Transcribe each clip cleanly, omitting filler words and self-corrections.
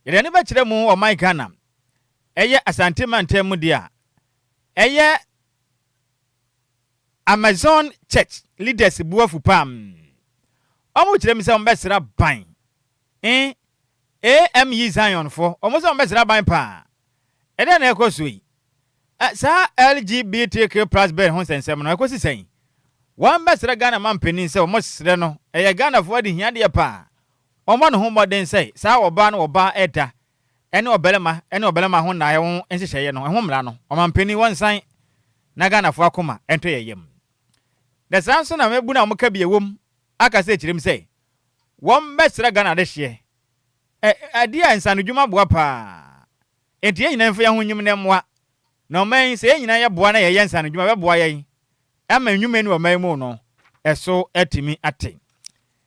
Yɛde ani bɛkyerɛ mu wɔ ɔman Ghana, ɛyɛ Asante mantam mu deɛ a, ɛyɛ Amazon Church leaders bu afu paa. Wɔn kyerɛ mu sɛ wɔn bɛsra ban. Eh, AME Zion foɔ, wɔn sɛ wɔn bɛsra ban paa. Ɛdɛn na ɛkɔ so yi? Ɛ, saa LGBTQ plus bill ho nsɛnsɛm no, ɛkɔsi sɛn? Wɔn bɛsrɛ Ghana mampanin sɛ wɔn srɛ no, ɛyɛ Ghanafoɔ adehiadeɛ paa. Ɔmmɔ ne ho mmɔden sɛ saa ɔbaa ne ɔbaa ɛda ɛne ɔbarima ɛne ɔbarima ho nnaeɛ ho nhyehyɛeɛ no ɛho mmara no, ɔmampanin wɔnsan na Ghanafoɔ akoma ɛntɔ yɛn yam. Na saa nso na mabunu a wɔka bi ɛwom aka sɛ kyerɛm sɛ wɔmmɛsrɛ Ghana adehyeɛ ɛ adeɛ a nsanodwuma boa paa. Enti yɛn nyinaa mfa yɛn ho nyim na mmoa na ɔman yi, sɛ yɛn nyinaa yɛboa na yɛyɛ nsanodwuma bɛboa yɛn ama nnwuma ni ɔman mu no ɛso atumi ate.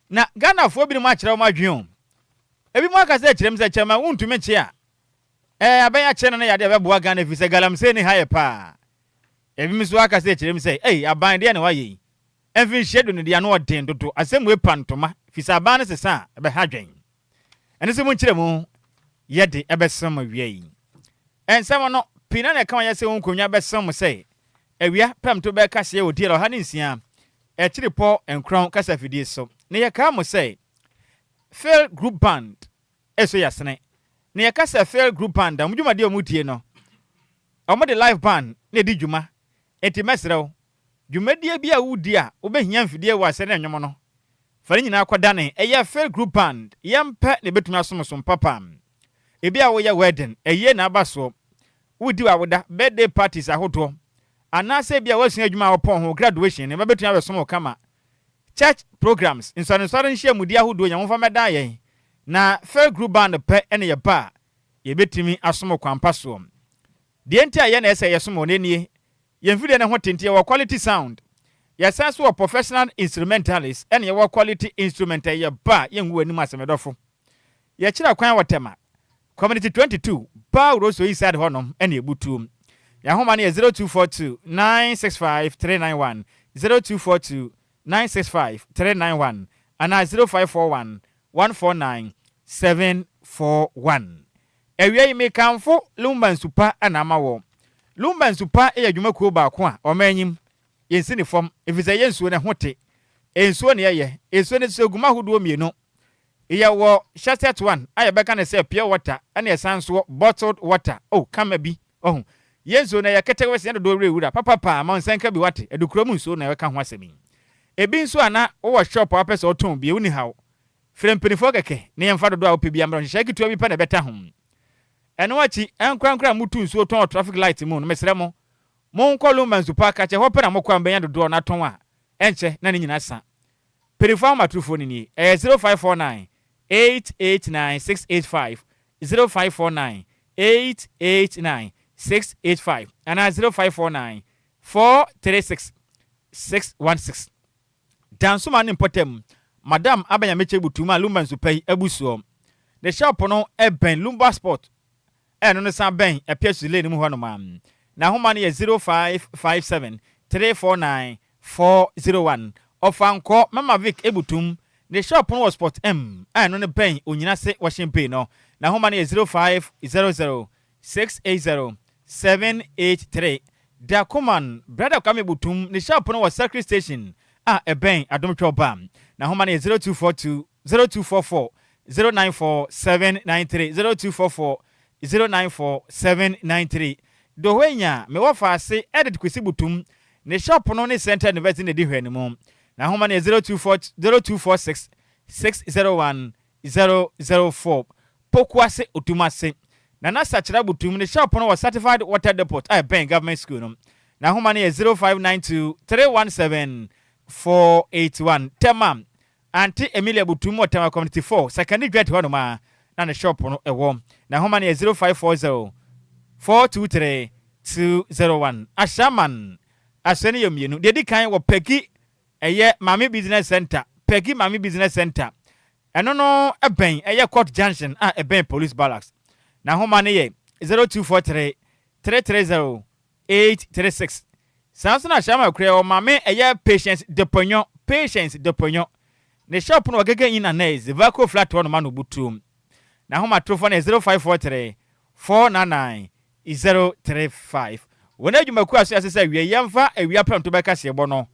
Na Ghanafoɔ binom akyerɛ wɔn adwene o. Ebinom aka sɛ kyerɛm sɛ kyɛma wontumi nkye a, ɛɛ abɛn akyɛ no no yɛ adeɛ a ɛbɛboa Ghana ɛfiri sɛ galamsey ne ha yɛ paa. Ebinom nso aka sɛ kyerɛm sɛ ei aban deɛ na wayɛ yi. Mfinhyia du no deɛ ano ɔden dodo, asɛm wei pa ntoma firi sɛ aban no sesa a ɛbɛha adwen. Ɛno nso mu nkyerɛmu yɛde ɛbɛsɛm awia yi. Nsɛm no pii na na ɛka wɔn yɛ sɛ wɔn nkonnwa bɛsɛm sɛ awia pɛmto bɛka seɛ wɔ DL 106 akyiripɔ 9 kasafidie so. Na yɛkaa mo sɛ Phil Group Band ɛso yɛasene. Na yɛka sɛ Phil Group Band a, wɔn dwumadeɛ a wɔn die no, wɔn de live band na ɛdi dwuma. Enti mɛsrɛ wo, dwumadie bi a wodi a wobɛhia mfidie wɔ asɛ ne nnwom no, fa ne nyinaa kɔdane. Ɛyɛ Phil Group Band, yɛmpɛ na ɛbɛtumi asom som papa. Ebi a woyɛ wedding, ɛyie na aba soɔ, wodi w'awoda, birthday parties ahodoɔ, anaasɛ bi a woasua adwuma a wɔpɔn ho, graduation ne bɛbɛtumi abɛsom wo kama. Church programs, nsɔrensɔre nhyiamudi ahodoɔ nya momfa mmɛdan yɛn. Na Phil Group Band pɛ ne yɛba a yɛbɛtumi asom kwan pa soɔ. Deɛ nti a yɛn na ɛsɛ yɛsom wɔn nie, yɛn mfidie no ho tente, yɛwɔ quality sound. Yɛsan so wɔ professional instrumentalist ɛna yɛwɔ quality instrument a yɛba a yɛngu anim asɛmɛdɔfo. Yɛkyerɛ kwan wɔ Tema, Community 22, Baa Rosso East Side hɔnom ɛna ebutuom. Yɛn ahoma no yɛ 0242 965 391, 0242 965 391 anaa 0541 149 741. Awia yi mekamfo Lumba Nsupa ɛna ama wɔ. Lumba Nsupa yɛ adwumakuo baako a ɔma anyim yɛnsi ne fam ɛfiri sɛ yɛ nsuo no ho te. Nsuo ne yɛyɛ. Nsuo no nso gu mu ahodoɔ mmienu. Yɛwɔ sachet one a yɛbɛka no sɛ pure water, ɛna yɛsan nso bottled water. Oh, kama bi. Ɔho. Yɛn nsuo no yɛ ketewa sɛ dodoɔ werɛ wura papapa ma nsa nka bi wate. Adukuro mu nsuo na yɛka ho asɛm yi. Ebi nso a na wowɔ shop a wopɛ sɛ wotɔn bi, wonni haw. Frɛ mpanimfoɔ kɛkɛ na yɛmfa dodoɔ a wopɛ bi ammerɛ, nhyehyɛe ketewa bi pɛ na ɛbɛta ho. Ɛno akyi, ɛnkorankora a mutu nsuo tɔn wɔ traffic light mu no, mesrɛ mo, monkɔ Lumba Nsupa kakyɛ hɔ pɛ na mokɔ a mobɛnya dodoɔ no atɔn a ɛnkyɛ na ne nyinaa sa. Mpanimfoɔ ahomatorofoɔ no nie, ɛyɛ 0549 889 685, 0549 889 685 anaa 0549 436 616. Dansoma ne mpɔtam, Madam Abanyamekyɛ Butum a Lumba Nsupa yi abu soɔ. Ne shop no bɛn Lumba Sport, ɛno no san bɛn Apiasu Lane mu hɔnom a. N'ahoma no yɛ 0557 349 401. Ɔfankɔ Mama Vic Ebutum, ne shop no wɔ Sport M a ɛno no bɛn Onyinase Washing Bay no. N'ahoma no yɛ 0500 680 783. Dakoman Brother Kwame Butum, ne shop no wɔ Circuit Station a ɛbɛn Adomtwɛ ba. N'ahoma no yɛ 0242 0244 094 793, 0244 094 793. Dohwenya mewɔ faase Edith Kwesi Butum, ne shop no ne Central University na ɛdi hwɛ no mu. N'ahoma no yɛ 024 0246 601 004. Pokuase Otumase Nana Sakyera Butum, ne shop no wɔ Certified Water Depot a ɛbɛn Government School no. N'ahoma no yɛ 0592 317 481. Tema Auntie Emilia Butum wɔ Tema Community 4 Secondary Dwet hɔnom a na ne shop no ɛwɔ. N'ahoma no yɛ 0540 423 201. Ashaman asɛ no yɛ mmienu. Deɛ di kan wɔ Peggy ɛyɛ Maame Business Center, Peggy Maame Business Center. Ɛno no ɛbɛn ɛyɛ Court Junction a ɛbɛn Police Barracks. N'ahoma no yɛ 0243 330 836. Saa nso na Ahyɛma kura wɔ Maame ɛyɛ Patience Deponyo, Patience Deponyo. Ne shop no wɔ Gege Inn Annex, Vaco Flat hɔ nom ano butuom. N'ahomatorofo no yɛ 0543 499 035. Wɔn adwumakuo a so ase sɛ awie yɛmfa awia prɛmto bɛ kaseɛbɔ no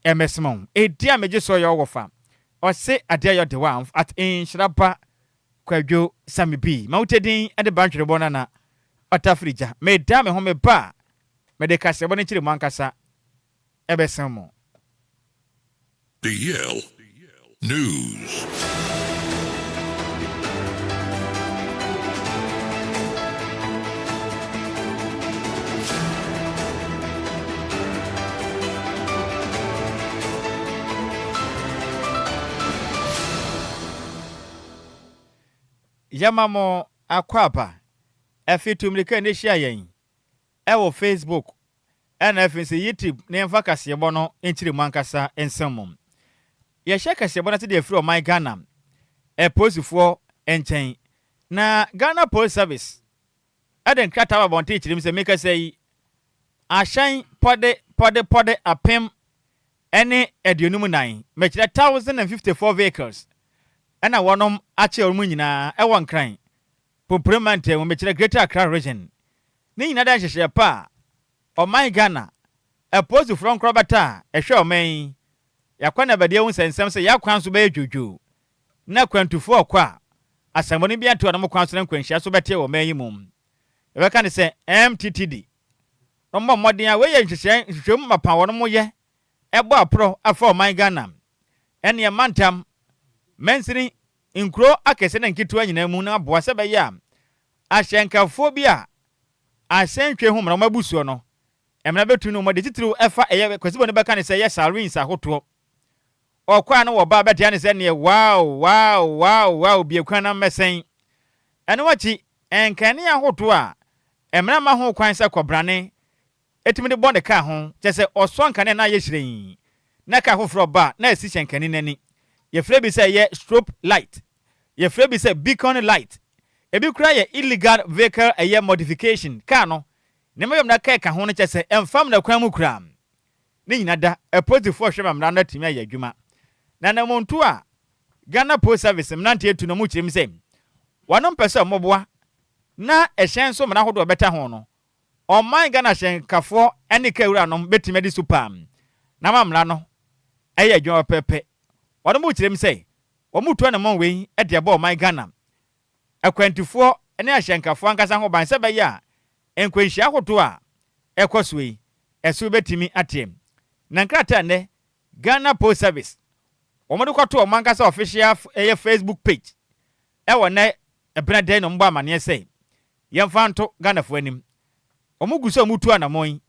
mmɛsoma wo. Edin a megye soɔ yɛ ɔwɔfa ɔse adeɛ yɛ ɔde wa at nhyira ba Kwadwo Sammy B. Ma wote din de ba ntwerebɔ nana ɔtafiri gya. Meda me ho meba a mede kaseɛbɔ no nkyerɛmu ankasa ɛbɛsɛn mo. DL News. Yɛma mo akwaaba. Ɛfi tu mmirika na ehyia yɛn ɛwɔ Facebook ɛna afei nso YouTube na yɛmfa kaseɛbɔ no nkyerɛ mu ankasa nsɛm mu. Yɛhyɛ kaseɛbɔ no ase de afiri ɔman Ghana apolisifoɔ nkyɛn. Na Ghana Police Service ɛde nkrataa ba abɔnten kyerɛ mu sɛ mekasa yi ahyɛn pɔde pɔde pɔde 1054, mɛkyerɛ 1054 vehicles, ɛna wɔnom akyɛ wɔn nyinaa ɛwɔ Nkran Pompere mantam mu, mɛkyerɛ Greater Accra Region. Ne nyinaa da nhyehyɛeɛ pa a ɔman Ghana apolisifoɔ nkorabata a ɛhwɛ ɔman yi yɛakɔ na bɛde ahu sɛ nsɛm sɛ yɛakwan so bɛyɛ dwodwo na akwantufoɔ kɔ a asɛmmɔne bi anto a nom kwan so na nkwanhyia so bɛte wɔ ɔman yi mu. Yɛbɛka ne sɛ MTTD no mmɔ mmɔden a wɔyɛ nhyehyɛe nhwehwɛmu mapa wɔn mo yɛ ɛbɔ aporɔ afa ɔman Ghana ɛne mantam mansini nkuro akɛse ne nketewa nyinaa mu na aboa sɛ bɛyɛ a ahyɛnkafoɔ bi a ahyɛntwe ho mmara wɔn abusuo no mmara bɛtu no wɔde titiriw ɛfa ɛyɛ kwasibɔ no bɛka ne sɛ ɛyɛ sirens ahodoɔ. Ɔkɔ a no wɔba bɛtea ne sɛ neɛ wow wow wow wow bie kwan na mmɛsɛn. Ɛno akyi, nkanea ahodoɔ a mmara ma ho kwan sɛ kɔbrane ɛtumi de bɔ ne kaa ho, kyɛ sɛ ɔsɔ nkanea na ayɛ hyerɛn na kaa foforɔ ba na asi hyɛ nkani n'ani. Yɛfrɛ bi sɛ ɛyɛ strobe light, yɛfrɛ bi sɛ beacon light, ebi kura yɛ illegal vehicle ɛyɛ modification. Kaa no nneɛma yɛm na kaa ka ho no kyɛ sɛ ɛmfam na kwan mu kura ne nyina da. Apolisifoɔ hwɛ ma mmara no atumi ayɛ adwuma na namontu a Ghana Post Service mmeranteɛ tu no mu kyerɛ mu sɛ wɔn mpɛ sɛ ɔmoboa na ɛhyɛn so mmara ahodoɔ bɛta ho no, ɔman Ghana hyɛnkafoɔ ne kawuranom bɛtumi adi so paa na ma mmara no ɛyɛ adwuma pɛpɛpɛ. Wɔn mu kyerɛ mu sɛ wɔn mu tu anamɔn wei de ɛbɔ ɔman Ghana akwantufoɔ ne ahyɛnkafoɔ ankasa ho ban sɛ bɛyɛ a nkwanhyia ahodoɔ a ɛkɔ so yi ɛso bɛtumi ateɛ. Na nkrataa nnɛ Ghana Post Service wɔn de kɔto wɔn ankasa official ɛyɛ Facebook page ɛwɔ nnɛ ɛbɛn dɛn na wɔn bɔ amaneɛ sɛ yɛmfa nto Ghanafoɔ anim, wɔn gu sɛ wɔn tu anamɔn yi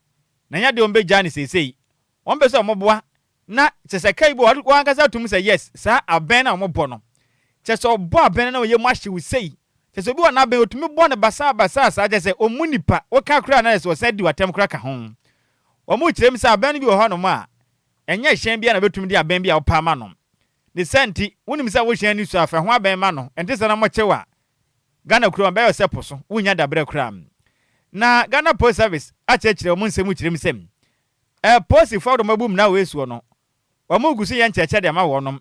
na nyɛ deɛ wɔn bɛgya ne seesei. Wɔn pɛ sɛ wɔn boa na kyɛ sɛ kai bi wɔn ankasa tum sɛ yes, saa abɛn na wɔn bɔ no kyɛ sɛ ɔbɔ abɛn na ɔyɛ mu ahyew sei, kyɛ sɛ obi wɔ n'abɛn otumi bɔ ne basaa basaa saa, kyɛ sɛ ɔmu nipa wɔka koraa na sɛ ɔsan di w'atɛm koraa ka ho. Wɔn kyerɛ mu sɛ abɛn no bi wɔ hɔnom a ɛnyɛ hyɛn bi a na bɛtumi de abɛn bi a wɔpa ama no ne sɛ nti wonim sɛ wohyɛn ni so a fɛ ho abɛn ma no ɛnte sɛ na mɔkyew a Ghana kurom bɛyɛ sɛ po so wonya dabrɛ koraa. Na Ghana Post Service akyerɛkyerɛ wɔn nsɛm kyerɛ mu sɛ apolisifoɔ a wɔde abu mmara wɔ esuo no, wɔn gu so yɛ nkyerɛkyerɛ de ama wɔnom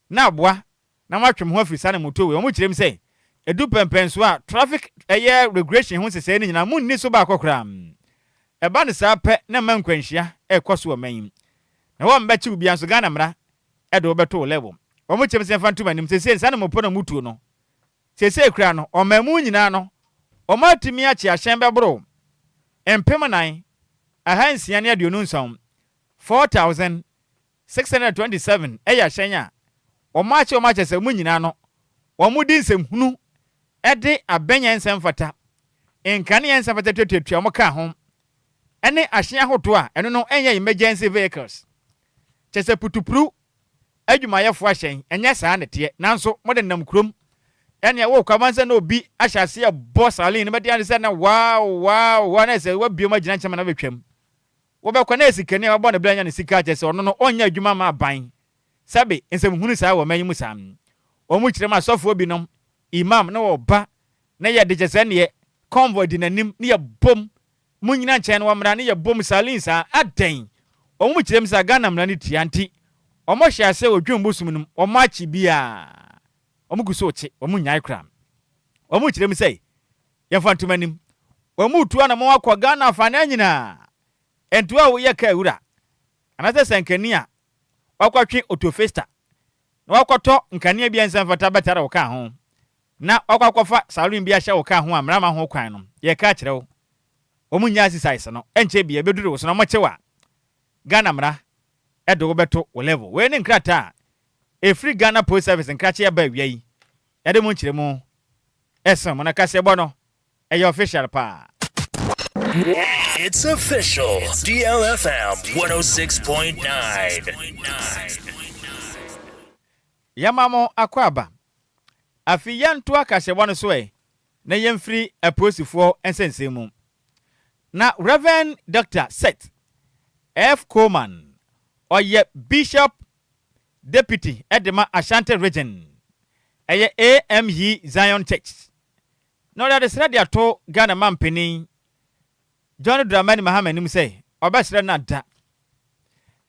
na aboa na wɔatwe mo ho afiri saa na moto wei. Wɔn kyerɛ mu sɛ edu pɛmpɛnso a traffic ɛyɛ regulation ho nhyehyɛe no nyinaa mu nni so baako koraa. Ɛba no saa pɛ na mma nkwanhyia ɛkɔ so wɔ man yi na wɔn bɛkye obiara nso Ghana mmara ɛde wɔbɛto wɔ level. Wɔn kyerɛ mu sɛ mfa ntom anim sɛsɛ saa na mo pɔ na mutuo no sɛsɛ kura no ɔman mu nyinaa no wɔn atumi akye ahyɛn bɛboro 4627, 4627 ɛyɛ ahyɛn a wɔn akye wɔn akyɛ sɛ wɔn nyinaa no wɔn di nsɛmhunu ɛde abɛnyɛ nsɛm fata nkanea nsɛm fata tuatuatua wɔn kaa ho ɛne ahyɛn ahodoɔ a ɛno no ɛnyɛ emergency vehicles, kyɛ sɛ putupuru adwumayɛfoɔ ahyɛn ɛnyɛ saa ne teɛ. Nanso mode nam kurom ɛnea wɔkɔ amansa na obi ahyɛ aseɛ bɔ siren no bɛde ade sɛ na wow wow wow na ɛsɛ wabie mu agyina nkyɛn na bɛtwam wɔbɛkɔ na esikani a wabɔ ne bla nya ne sika kyɛ sɛ ɔno no ɔnyɛ adwuma ma aban. Sɛbe nsɛmhunu saa wɔ man yi mu saa. Wɔn mu kyerɛ mu asɔfoɔ binom imam na wɔba na yɛde kyɛ sɛ neɛ convoy di n'anim ne yɛ bom mu nyina nkyɛn no wɔmmra ne yɛ bom siren saa adɛn. Wɔn mu kyerɛ mu sɛ Ghana mmara no tia nti wɔn hyɛ ase wɔ dwom bosom no mu wɔn akyi biara wɔn gu so kye wɔn nyae koraa. Wɔn kyerɛ mu sɛ yɛmfa ntom anim. Wɔn retu anamɔn akɔ Ghana afanaa nyinaa. Ntoa a woyɛ kaa wura anaasɛ sɛnkani a wakɔtwe otofesta na wakɔtɔ nkanea bi a ɛnsɛ mfata bɛtare wo kaa ho na wakɔ akɔfa saloon bi ahyɛ wo kaa ho a mmara ma ho kwan no, yɛreka akyerɛ wo. Wɔn nyɛ asisaes no, ɛnkyɛ bia ɛbɛduru wo so na wɔkye wo a, Ghana mmara de wo bɛto wo level. Wei ne nkrataa a ɛfiri Ghana Post Service nkrakye aba awia yi, yɛde mu nkyerɛmu ɛsene mo na kaseɛbɔ no ɛyɛ official paa. It's official. DLFM 106.9. Yɛma mo akwaaba. Afei yɛntoa kaseɛbɔ no so ɛ na yɛmfiri apolisifoɔ nsɛnsɛm mu. Na Rev. Dɔkta Seth F. Coleman, ɔyɛ Bishop Deputy de ma Ashanti Region, ɛyɛ AME Zion Church. Na ɔde adesrɛ de ato Ghana manpanin John Dramani Mahama anim sɛ ɔbɛsrɛ no ada.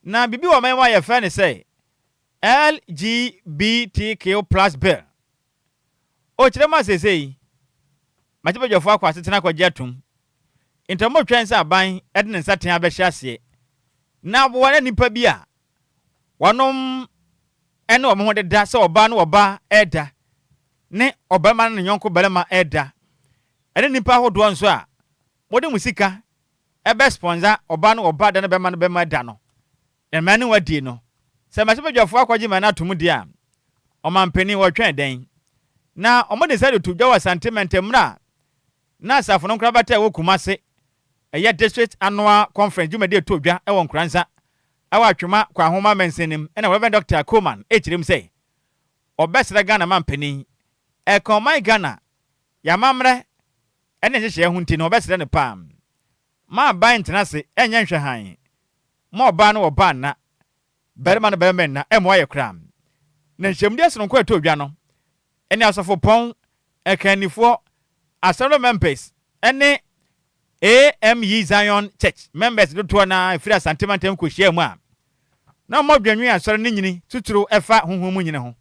Na biribi wɔ ɔman mu a yɛfrɛ no sɛ LGBTQ plus bill. Ɔkyerɛ mu a seesei mmarahyɛbadwafoɔ akɔ asetena akɔgye atom. Nti wɔretwɛn sɛ aban de ne nsateaa bɛhyɛ aseɛ na aboa na nnipa bi a wɔnom ne wɔn ho deda sɛ ɔbaa ne ɔbaa reda ne ɔbarima ne ne yɔnko barima reda ɛne nnipa ahodoɔ nso a mode mo sika ɛbɛ sponsor ɔbaa ne ɔbaa da ne bɛma ne bɛma da no Mmara no wɔadie no, sɛ mmarahyɛbadwafoɔ akɔgye mmara no ato mu deɛ a, ɔmanpanin, wɔretwɛn dɛn? Na wɔde nsa reto dwa wɔ Asante mantam mmerɛ a na asafo no nkorabata a ɛwɔ Kumase, ɛyɛ District Annual Conference dwumadie retɔ dwa wɔ Nkoranza wɔ Atwema Kwahoma mansin no mu na Rev. Dɔkta Coleman rekyerɛ mu sɛ ɔbɛsrɛ Ghana manpanin ɛka ɔman Ghana yɛn amammerɛ ne nhyehyɛeɛ ho nti no ɔbɛsrɛ no paa ma aban ntena ase nyɛ nhwɛhan ma ɔbaa no ɔbaa nna, barima no barima nna mmoa yɛ koraa. Na nhyiamudie sononko a ɛtɔ dwa no ne asɔfopɔn, akannifoɔ, Assembly members ne AME Zion Church members dodoɔ no ara firi Asante mantam kɔhyiaa mu a na wɔdwennwen asɔre no nyini titiriw ɛfa honhom mu nyini ho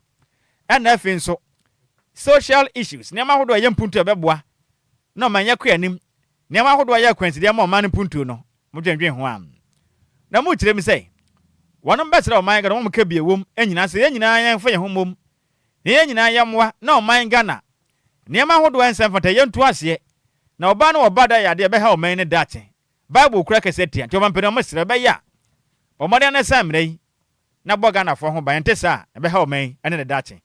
ɛna afei nso social issues, nneɛma ahodoɔ a ɛyɛ mpuntuo a ɛbɛboa na ɔman yɛ kɔ anim, nneɛma ahodoɔ a ɛyɛ akwansideɛ ma ɔman no mpuntuo no. Modwendwen ho a, na mokyerɛ mu sɛ wɔnom bɛsrɛ ɔman Ghana wɔn ka bi ɛwom nyinaa sɛ yɛn nyinaa yɛnfa yɛn ho mmom na yɛn nyinaa yɛmmoa na ɔman Ghana nneɛma ahodoɔ a ɛnsɛ mfata yɛntu aseɛ na ɔbaa ne ɔba da yɛ adeɛ ɛbɛha ɔman yi ne daakye. Bible kura kɛseɛ tia nti ɔmampanin ɔmosrɛ ɛbɛyɛ a bɔ mmɔden na san mmara yi na bɔ Ghanafoɔ ho ban ɛnte saa a ɛbɛha ɔman yi ne ne daakye.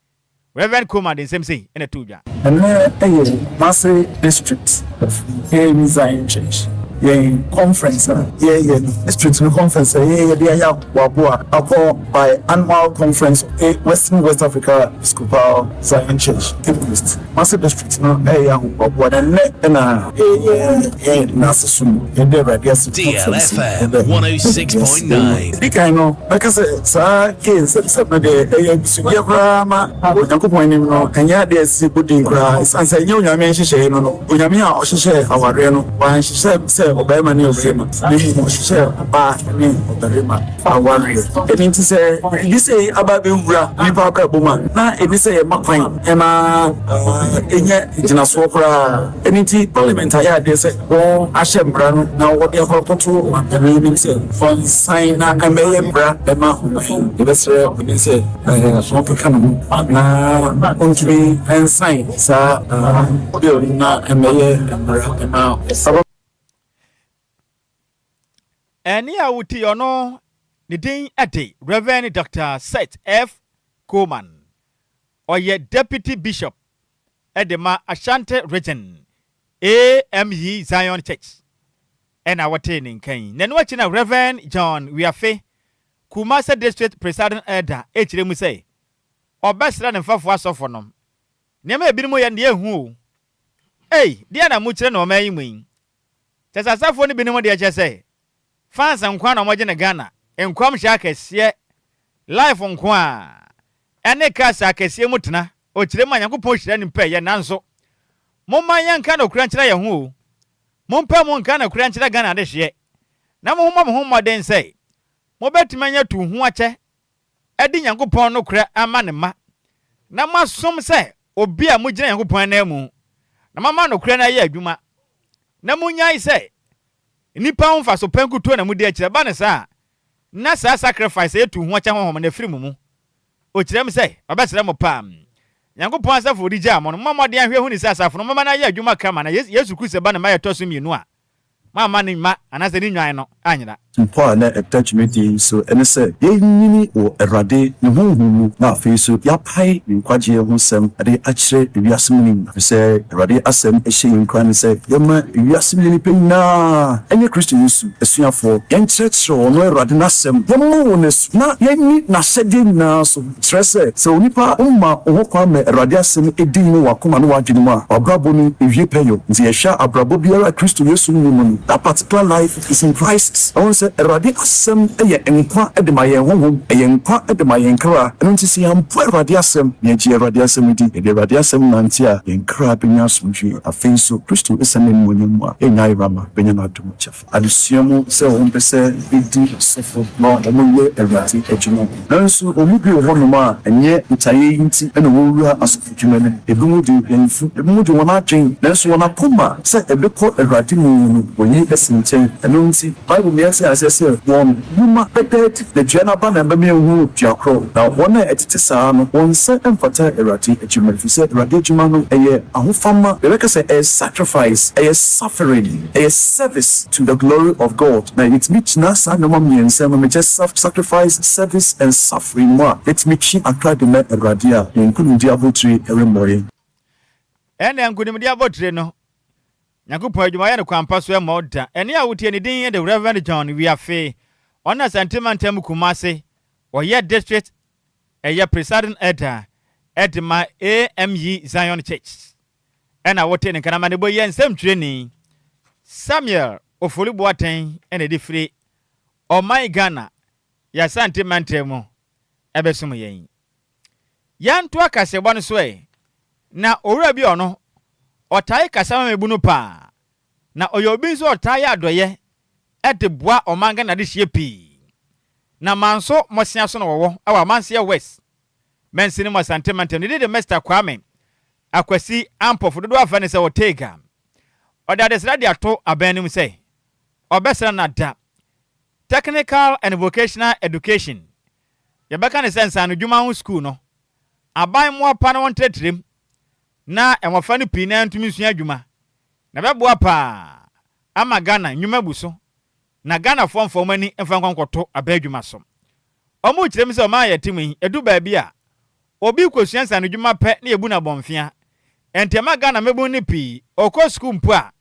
Rev. Coleman de nsɛm sei na ɛtoo dwa. Ɛnnɛ yɛ Kumasi District of AME Zion Church yɛn conference a yɛyɛ no, district no conference a yɛyɛ de ayɛ aboaboa akɔ bi-annual conference of Western West Africa Episcopal Zion Church, Cape Coast. Kumasi District no reyɛ ahoboaboa na nnɛ na yɛyɛ yɛn nnaase som, yɛda Awurade ase conference yi, DLFM yɛda Awurade ase. 106.9. Di kan no, mɛka sɛ saa Kain nsɛmnsɛm no deɛ, ɛyɛ abusudeɛ koraa ma Onyankopɔn anim no, ɛnyɛ adeɛ a ɛsɛ sɛ yɛbɔ din koraa, ɛsiane sɛ ɛnyɛ Onyame nhyehyɛeɛ no no. Onyame a ɔhyehyɛɛ awareɛ no, wanhyehyɛ sɛ ɔbarima ne ɔbarima, na mmom ɔhyehyɛɛ ɔbaa ne ɔbarima awareɛ. Ɛno nti sɛ biribi sei aba abɛwura nnipa abrabɔ mu a, na ɛnni sɛ yɛma kwan ma ɛnya ngyinasoɔ koraa. Ɛno nti Parliament ayɛ adeɛ sɛ wɔahyɛ mmara no na wɔde akɔ akɔto ɔmanpanin anim sɛ ɔnsan na ɛmmɛyɛ mmara mma ɔman yi. Yɛbɛsrɛ ɔpanin sɛ ɔnkeka ne ho na ɔntumi nsan saa bill no na ɛmmɛyɛ mmara mma ɔman. Ɛnne a wotie ɔno ne din de Rev. Dɔkta Seth F. Coleman. Ɔyɛ Deputy Bishop de ma Ashanti Region AME Zion Church na wɔtee ne nka yi. Na ɛno akyi na Rev. John Wiafe, Kumase District Presiding Elder rekyerɛ mu sɛ ɔbɛsrɛ ne mfɛfo asɔfo no. Nneɛma a ebinom yɛ no deɛ ehu o. Ei, deɛn na mokyerɛ no ɔman yi mu yi? Kyerɛ sɛ asɔfoɔ no binom deɛ kyerɛ sɛ fans nko ara na wɔgye no Ghana, nkɔmhyɛ akɛseɛ, life nko ara, ɛne cars akɛseɛ mu tena, ɔkyerɛ mu a Nyankopɔn hyira nipa ɛyɛ nanso momma yɛnka nokorɛ nkyerɛ yɛn ho o, mompɛ mu nka nokorɛ nkyerɛ Ghana adehyeɛ na mommɔ mo ho mmɔden sɛ mobɛtumi anya tu ho akyɛ adi Nyankopɔn nokorɛ ama ne mma na moasom sɛ obi a mogyina Nyankopɔn ananmu. Na moama nokorɛ no ayɛ adwuma, na monnyae sɛ nnipa ho mfaso pa nkutoo na modi akyire. Ɛba no saa a, na saa sacrifice a ɛyɛ tu ho akyɛ honhom no afiri mo mu. Ɔkyerɛ mu sɛ, ɔbɛsrɛ mo paa. Nyankopɔn asafo a ɔde gyaa mo no, mommɔ mmɔden ahwɛ ahunu sɛ asafo no moma no ayɛ adwuma kama na Yesu Kristo ba ne mma a ɛtɔ so mmienu a moamma ne mma anaasɛ ne nnwan no anyera. Mpɔ a na ɛda dwumadie yi so ne sɛ yɛnyini wɔ Awurade ne Honhom mu na afei nso yɛapae Ne nkwagyeɛ ho nsɛm de akyerɛ ewiase mu no nyinaa. Ɛfiri sɛ Awurade asɛm hyɛ yɛn nkuran sɛ yɛmma ewiase mu nnipa nyinaa nyɛ Kristo Yesu asuafoɔ, yɛnkyerɛkyerɛ wɔn Awurade n'asɛm, yɛmmɔ wɔn asu, na yɛnni n'ahyɛdeɛ nyinaa so. Kyerɛ sɛ, sɛ onipa woma wo ho kwan ma Awurade asɛm di hene wɔ w'akoma ne w'adwene mu a, w'abrabɔ no wie pɛyɔ. Nti yɛhwɛ a abrabɔ biara a Kristo Yesu nni mu no, that particular life is in crisis. Ɛwom sɛ Awurade asɛm yɛ nkwa de ma yɛn honhom, ɛyɛ nkwa de ma yɛn kra. Ɛno nti sɛ yɛampo Awurade asɛm, na yɛgye Awurade asɛm di, yɛde Awurade asɛm nante a, yɛn kra bɛnya asomdwoeɛ. Afei nso, Kristo asiane n'animuonyam mu a, yɛnnya ayerama, bɛnya n'adom kyɛfa. Adesua mu sɛ wɔmpɛ sɛ bedi asɔfo ma wɔyɛ Awurade adwuma. Nanso wɔn mu bi wɔ hɔnom a ɛnyɛ botaeɛ yi nti na wɔwura asɔfodwuma no mu. Ebinom de wɔn mfu, ebinom de wɔn adwene, nanso wɔn akoma sɛ ɛbɛkɔ Awurade mu no, wɔyi asi nkyɛn. Ɛno nti, Bible ma yɛte aseɛ sɛ wɔn nnwuma bɛda adi, na dua no aba na ɛbɛma yɛahu dua korɔ. Na wɔn a ɛtete saa no, wɔn nsa mfata Awurade adwuma, ɛfiri sɛ Awurade adwuma no, ɛyɛ ahofama, yɛbɛka sɛ ɛyɛ sacrifice, ɛyɛ suffering. Ɛyɛ service to the glory of God na yɛtumi gyina saa nnoɔma mmiɛnsa mu, mekyɛ self sacrifice, service and suffering mu a, yɛtumi twe akra de ma Awurade a, yɛn nkonimdi abotire remmɔ yɛn. Ɛnna nkonimdi abotire no, Nyankopɔn adwuma yɛ no kwan pa so ɛmmɔ wo da. Ɛnne a wotie ne din de Rev. John Wiafe, ɔno Asante Mantam Kumasi, ɔyɛ District ɛyɛ Presiding Elder de ma AME Zion Church. Ɛna wotee ne nka no amanebɔ yi yɛ nsɛmtwerɛni Samuel Ofori Boateng na ɛde firi ɔman Ghana yɛ Asante mantam mu ɛbɛsom yɛn. Yɛntoa kaseɛbɔ no so ɛ, na owura bi ɔno ɔtae kasa ma mebu no paa, na ɔyɛ obi nso ɔtaa yɛ adɔyɛ de boa ɔman Ghana adehyeɛ pii. Na Manso Mmɔsea so na wɔwɔ wɔ Amanseɛ West mansini mu Asante mantam. Ne din de Mister Kwame Akwasi Ampofo, dodoɔ afrɛ no sɛ Ortega. Ɔde adesrɛ de ato aban no mu sɛ ɔbɛsrɛ no ada Technical and Vocational Education, yɛbɛka no sɛ nsaanodwuma ho sukuu no, aban mmoa pa na wɔntrɛtrɛ mu na mmɔfra no pii no ara ntumi nsua adwuma na ɛbɛboa pa ara ama Ghana nnwuma abu so na Ghanafoɔ mfa wɔn ani mfa nkɔ nkɔto aban adwuma so. Wɔrekyerɛ mu sɛ ɔman a yɛte mu yi, ɛdu baabi a, obi rekɔsua nsaanodwuma pɛ na yɛbu no abɔnfea. Ɛnti ɛma Ghana mmabun no pii, ɔkɔ sukuu mpo a,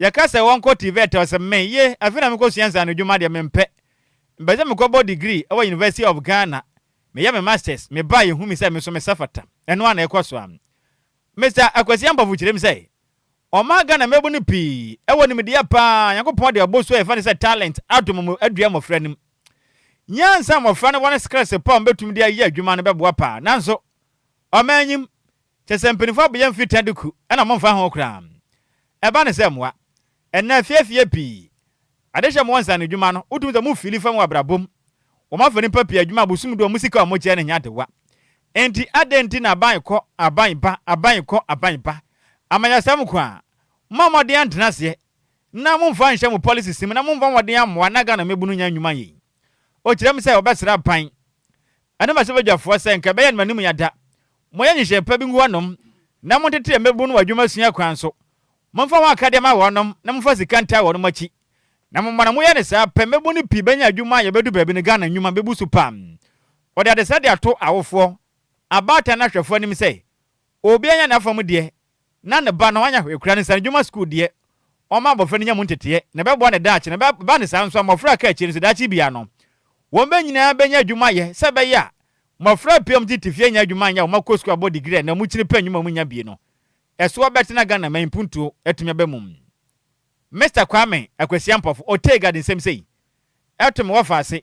yɛka sɛ wɔnkɔ TVET a, ɔsɛ me, ye, afei na mekɔsua nsaanodwuma deɛ, mempɛ. Mepɛ sɛ mekɔbɔ degree wɔ University of Ghana, meyɛ me masters, meba a yɛhu me sɛ me nso mesa fata. Ɛno ara na ɛkɔ so a. Mister Akwasi Ampofo kyerɛ mu sɛ, Ɔmaa Ghana mmabun no pii wɔ nimdeɛ paa, Nyankopɔn de ɔbo su a yɛfrɛ no sɛ talent adom wɔn adua mmofra no mu. Nyansa a mmofra no wɔ ne skills pa a wɔbɛtumi de ayɛ adwuma no bɛboa paa. Nanso, ɔman nyim, kyerɛ sɛ mpanyimfo abɛyɛ mfiri duku na wɔmfa ho koraa. Ɛba no sɛ mmoa. Ɛnnɛ afie afie pii, Adehyɛ mo nsaanodwuma no, wotumi sɛ mo fili fam wɔ abrabɔ mu. Wɔafa nnipa pii adwuma abosom du a wɔn sika a wɔkyɛ no nyɛ adewa. Enti adɛn nti na aban kɔ, aban ba, aban kɔ, aban ba? Amanyɔsɛm nko a. Mommɔ mmɔden antena aseɛ na momfa nhyɛ mo policies mu na momfa mmɔden ammoa na Ghana mmabunu nya nnwuma nyɛ yi. Ɔkyerɛ mu sɛ wɔbɛsrɛ aban ne mmarahyɛbadwafoɔ sɛ nka ɛbɛyɛ no m'anim yada. Monyɛ nhyehyɛe pa bi ngu hɔnom na montete mmabunu wɔ adwuma sua kwan so. Momfa wɔn akadeɛ mma wɔnom na momfa sika ntaa wɔnom akyi. Na momma na moyɛ no saa pɛ, mmabun no pii bɛnya adwuma a yɛbɛdu baabi no Ghana nnwuma bɛbu so paa. Wɔde adesrɛ de ato awofoɔ, abaatan ne ahwɛfoɔ anim sɛ, obiara nya n'afa mu deɛ na ne ba no anya hwee koraa no nsanodwuma sukuu deɛ ɔmma abɔfra no nya mu nteteɛ na ɛbɛboa no daakye na ɛba no saa nso a mmɔfra a ɛka akyire no nso daakye biara no wɔn bɛ nyinaa bɛnya adwuma ayɛ sɛ ɛbɛyɛ a mmɔfra pii a wɔtete fie nya adwuma nyɛ a wɔakɔ sukuu abɔ degree a na wɔkyini pɛ nnwuma a wɔnnya bie no ɛso abɛtena Ghana ma mpuntuo atumi aba mu. Mister Kwame Akwasi Ampofo, Ortega de nsɛm sei to me wɔfa ase.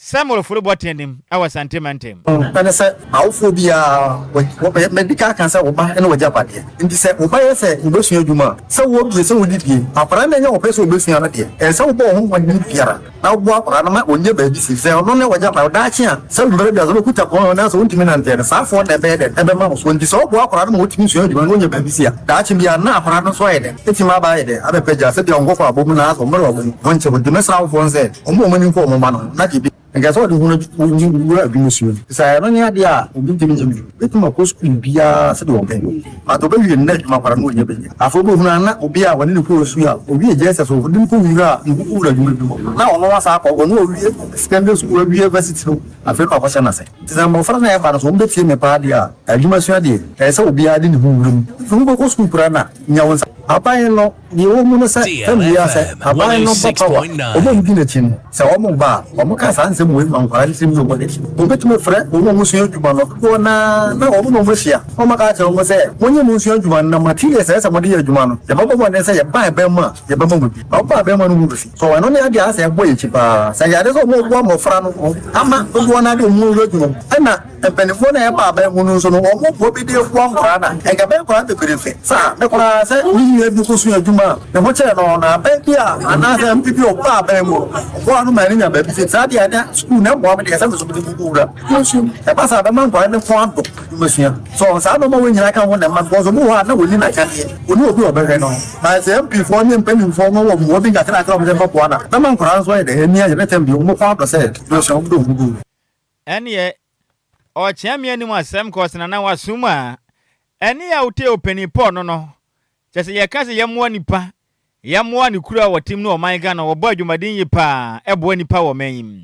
Samuel Ofori Boateng anim wɔ Asante mantam. Ɛne sɛ, awofoɔ biara, wɔ, madi kan aka sɛ wo ba ne w'agyapadeɛ. Nti sɛ wo ba yɛ sɛ ɔbɛsua adwuma a, sɛ wowɔ bie, sɛ wonni bie, akwadaa no anya ɔpɛ sɛ ɔbɛsua no deɛ, ɛsɛ sɛ wobɔ wo ho mmɔden biara na woboa akwadaa no ma ɔnya baabi si, efisɛ ɔno ne w'agyapadeɛ. Daakye a, sɛ mmerɛ bi a, sɛ ɔbɛkuta pɔn anaasɛ ɔntumi nanteɛ no, saa afoɔ no na ɛbɛyɛ dɛn? Ɛbɛma wo so. Nti sɛ woboa akwadaa no ma ɔtumi sua adwuma na ɔnya baabi si a, daakye biara na akwadaa no nso ayɛ dɛn? Atumi aba ayɛ dɛn? Abɛpagya, sɛdeɛ ɔnkɔkɔ abɔ mu na asɛ ɔmmerɛ ɔmo ho nkyɛ. Nti mɛsrɛ awofoɔ no sɛ, wɔmma wɔn ani nkɔ wɔn mma no ho na deɛ Nka sɛ ɔde ho no wura adwuma sua mu. Sɛ ɛno ne adeɛ a obi ntumi nyɛ bio. Obɛtumi akɔ sukuu biara sɛdeɛ ɔpɛ but ɔbɛwie no na adwuma koraa na ɔnnya bɛyɛ. Afei wobɛhunu a na obi a ɔne no kɔɔ sukuu a ɔwie JSS ɔde no kɔwura nkuku wura adwuma bi mu na ɔno asan akɔ ɔno ɔwie secondary school awie varsity no afei na wakɔhyɛ no ase. Nti sɛ mmɔfra no a ɛba no sɛ wɔbɛtie me paa deɛ a adwuma sua deɛ ɛyɛ sɛ obiara de ne ho wura mu. Sɛ wobɛkɔ sukuu koraa no a nya wo nsa. Aban no Deɛ ɛwɔ mu ne sɛ, tɛm biara sɛ aban no ba power a, wɔn a wɔdi n'akyi no, sɛ wɔba a, wɔka saa nsɛm wei ma nkwadaa no tirim yɛ wɔn dɛ. Wɔbɛtumi afrɛ wɔn a wɔsua adwuma no dodoɔ no ara na wɔn ne wɔn ahyia na wɔaka akyerɛ wɔn sɛ, Monyɛ monsua adwuma no na materials a ɛsɛ sɛ mode yɛ adwuma no, yɛbɛbɔ mmɔden sɛ yɛba aban mu a, yɛbɛma mo bi. Na wɔba aban mu a no ho bɛfi. So ɛno ne adeɛ a asɛ ɛbɔ yɛn akyi pa ara? Sɛ ɛyɛ adeɛ sɛ wɔboa mmɔfra no ama dodoɔ no ara de wɔn ho wura adwuma mu, ɛnna Mpanimfoɔ no a ɛba aban mu no nso no, wɔn boɔ bi de boa nkwadaa no a, ɛnka ɛbɛyɛ nkwadaa bebree fɛ. Saa me koraa sɛ me nua bi kɔsua adwuma a, ne ho kyerɛ no, na aban bi a anaasɛ MP bi a ɔba aban mu no, ɔboa no ma ne nya baabi fi. Saa deɛ ɛnɛ sukuu na ɛmmoa me deɛ, sɛ me nso mede me ho wura adwumasua mu. Ɛba saa a, ɛbɛma nkwadaa no kɔn adɔ adwumasua. So saa nnoɔma wei nyinaa ka ho na ɛma, because obi wɔ hɔ a na ɔnni n'akadeɛ, ɔnni obi a ɔbɛhwɛ no. Na sɛ MP foɔ ne mpanimfoɔ no wɔ mmoa bi nkakrakra a wɔde bɛboa no a, ɛbɛma nkwadaa no nso ayɛ dɛ, ani agye, ne tɛm deɛ wɔn kɔn adɔ sɛ adwumasua wɔde wɔn ho bɛwura. Ɛneɛ ɔkyea me anim asɛm kɔs na na wasom a, ɛne a wotee ɔpanin Paul no no, kyerɛ sɛ yɛka sɛ yɛmmoa nipa, yɛmmoa ne kuro a wɔtem ne ɔman Ghana, wɔbɔ adwumaden yie paa ɛboa nipa wɔ ɔman yi mu.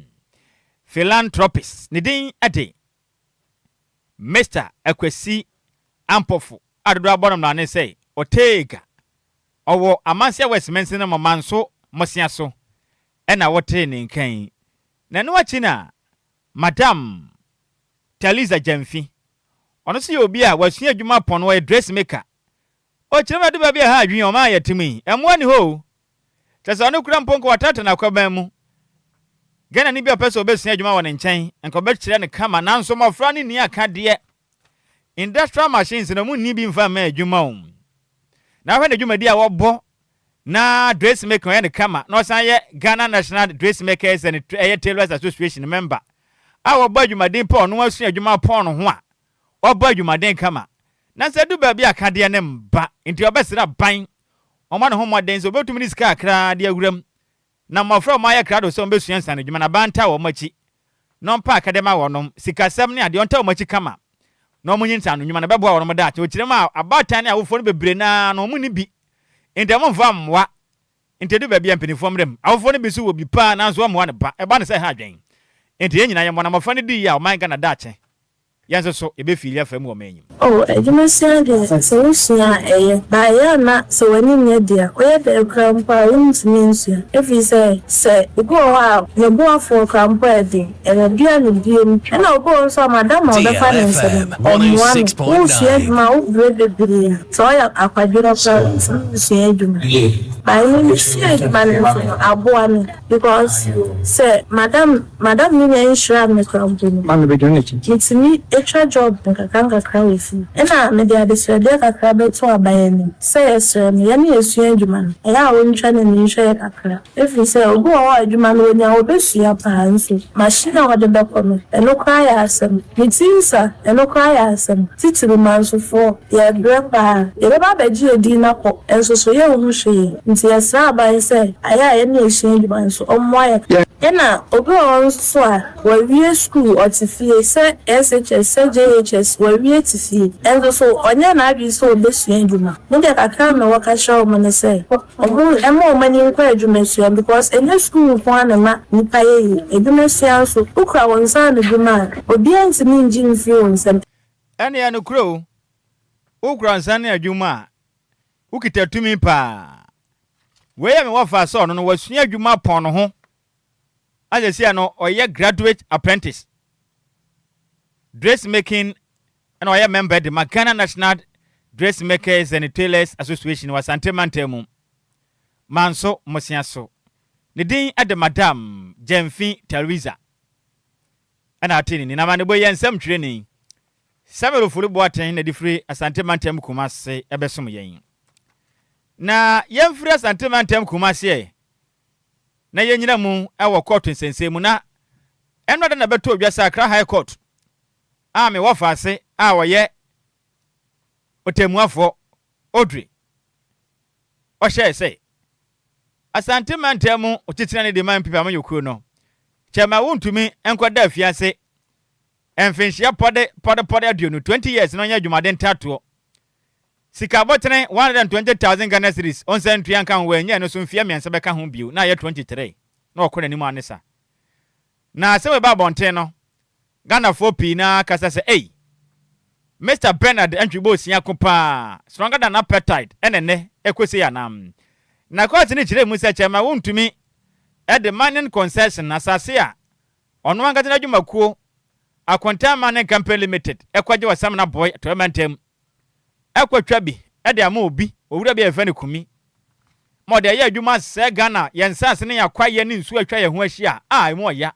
Philanthropist, ne din de Mister Akwasi Ampofo a dodoɔ abɔ no mmrane sɛ Ortega. Ɔwɔ Amansia West mansini no mu Manso Mmosea so ɛna wotee ne nka yi. Na ɛno akyi na Madam Theresa Gyamfi, ɔno nso yɛ obi a wasua adwuma pɔn, ɔyɛ dressmaker. Ɔkyerɛ mu adu baabi a ɛha adwene, ɔman a yɛte mu yi, mmoa nni hɔ o. Kyerɛ sɛ ɔno kura mpo nka watratra n'akwaban mu. Ghanani bi a ɔpɛ sɛ ɔbɛsua adwuma wɔ ne nkyɛn, nka ɔbɛkyerɛ no kama, nanso mmɔfra no nni akadeɛ. Industrial machines no, wɔnni bi mfa mma adwuma o. Na wohwɛ ne dwumadi a wɔbɔ na dressmaking ɔyɛ no kama na ɔsan yɛ Ghana National Dressmakers and ɛyɛ Tailors Association member a wɔbɔ adwumaden pɛ ɔno asua adwuma pɔn no ho a ɔbɔ adwumaden kama na sɛ du baabi a kadeɛ no mba nti ɔbɛsrɛ aban ɔma ne ho mmɔden sɛ ɔbɛtumi ne sika kakra de awuram Na mmɔfra a wɔayɛ krado sɛ wɔbɛsua nsaanodwuma no, aban ntaa wɔn akyi na ɔmpa akɛdɛ ma wɔnom, sikasɛm ne adeɛ, ɔntaa wɔn akyi kama na wɔnyi nsaanodwuma no, ɛbɛboa wɔnom daakye. Ɔkyerɛ mu a, abaatan ne awofoɔ no bebree no ara no, wɔnni bi, enti wɔmfa mmoa. Enti ɛdu baabi a mpanimfoɔ mmra mu. Awofoɔ no bi nso wɔ bi paa nanso wɔmmoa no ba. Ɛba no sɛ ɛha adwene. Enti yɛn nyinaa yɛmmoa na mmɔfra no di yie a, ɔman Ghana daakye Yɛn nso so, yɛbɛfiili afa mu wɔ ɔman yi mu. Oh, adwumasua deɛ, sɛ wosua a ɛyɛ, but ɛyɛ a na sɛ w'ani nyɛ den a, woyɛ dɛn koraa mpo a wontumi nsua. Ɛfiri sɛ, sɛ obi wɔ hɔ a ne boafoɔ koraa mpo yɛ den, ɛbɛdua no bio. Ɛna obi wɔ hɔ nso a madam a ɔbɛfa ne nsa no, ɔmmoa no. Woresua adwuma a, wobrɛ bebree a, sɛ ɔyɛ akwadworɔ koraa a, wontumi nsua adwuma. But me mesua adwuma no nso no, aboa me. Because sɛ madam madam no nya nhyira me koraa mpo no, metumi twa job nkakra nkakra wɔ fie. Ɛna mede adesrɛdeɛ kakra bɛto aban anim sɛ yɛsrɛ no yɛne yɛsua adwuma no, ɛyɛ a ɔntwa n'ani nhwɛ yɛ kakra. Ɛfiri sɛ obi wɔ hɔ a adwuma no ɔnya a ɔbɛsua paa nso machine a ɔde bɛkɔ no, ɛno koraa yɛ asɛm. Ne ti nsa, ɛno koraa yɛ asɛm. Titiri mansofoɔ, yɛrebrɛ paa. Yɛbɛba abɛgye yɛn din akɔ, nso so yɛnhu hwee. Nti yɛsrɛ aban sɛ, ayɛ a yɛne yɛsua adwuma nso, ɔmmoa yɛn. Ɛna obi wɔ hɔ nso so a, wawie sukuu, ɔte fie, sɛ SHS, sɛ JHS, wawie te fie. Nso so ɔnyɛɛ n'adwene sɛ ɔbɛsua adwuma. Me deɛ kakra a mewɔ ka kyerɛ wɔn ne sɛ, Ɔmo ɛma ɔmo ani nkɔ adwumasua because ɛnyɛ sukuu nko ara na ɛma nipa yɛ yie, adwumasua nso, wo kura wo nsa ano dwuma a, obiara ntumi ngye mfiri wo nsam. Ɛnneɛ nokorɛ o, wokura nsa ano adwuma a, wokita tumi paa. Wei yɛ me wɔfa sɛ ɔno no wasua adwuma apɔn ne ho a seesei no ɔyɛ graduate apprentice, dressmaking ɛna ɔyɛ mɛmba de ma Ghana National Dressmakers and Tailors Association wɔ Asante mantam mu, Manso Mmosea so. Ne din de Madam Gyamfi Theresa. Ɛna ate ne ni. Na amanebɔ yi yɛ nsɛm twerɛni Samuel Ofori Boateng na de firi Asante Mantam Kumase ɛbɛsom yɛn. Na yɛmfiri Asante Mantam Kumase ɛ na yɛnyina mu wɔ kɔɔto nsɛnsɛm mu na ɛno da na ɛbɛtɔ odwa sɛ Accra High Court a me wɔfaase a ɔyɛ ɔtɛmmuafoɔ Audrey ɔhyɛɛ sɛ Asante mantam mu otitenani de ma NPP amanyɔkuo no, Chairman Wontumi nkɔda afiase mfenhyia pɔde pɔde pɔde 20, 20 years, na ɔnyɛ adwumaden ntatoɔ. Sika abɔtene 120,000 Ghana cedis ɔnsan ntua nka ho, wɔanyɛ no so mfeɛ 3 bɛka ho bio na ayɛ 23 na ɔkɔ n'anim anesa. Na asɛm ɛba abɔnten no, Ghanafoɔ pii na kasa sɛ, ei, Mr. Bernard Antwi Bosia ko paa, stronger than appetite, ɛna ɛnɛ ɛkɔsi anam. Na court no kyerɛ mu sɛ Chairman Wontumi ɛde mining concession asase a ɔno ankasa n'adwumakuo Akonta Mining Company Limited ɛkɔgye wɔ Samreboi Atɔeɛ Mantam ɛkɔtwa bi ɛde ama obi owura bi a yɛfrɛ no Kumi ma ɔde ɛyɛ adwuma sɛ Ghana yɛn nsase ne yɛn akwaeɛ ne nsuo atwa yɛn ho ahyia a emu ɔya.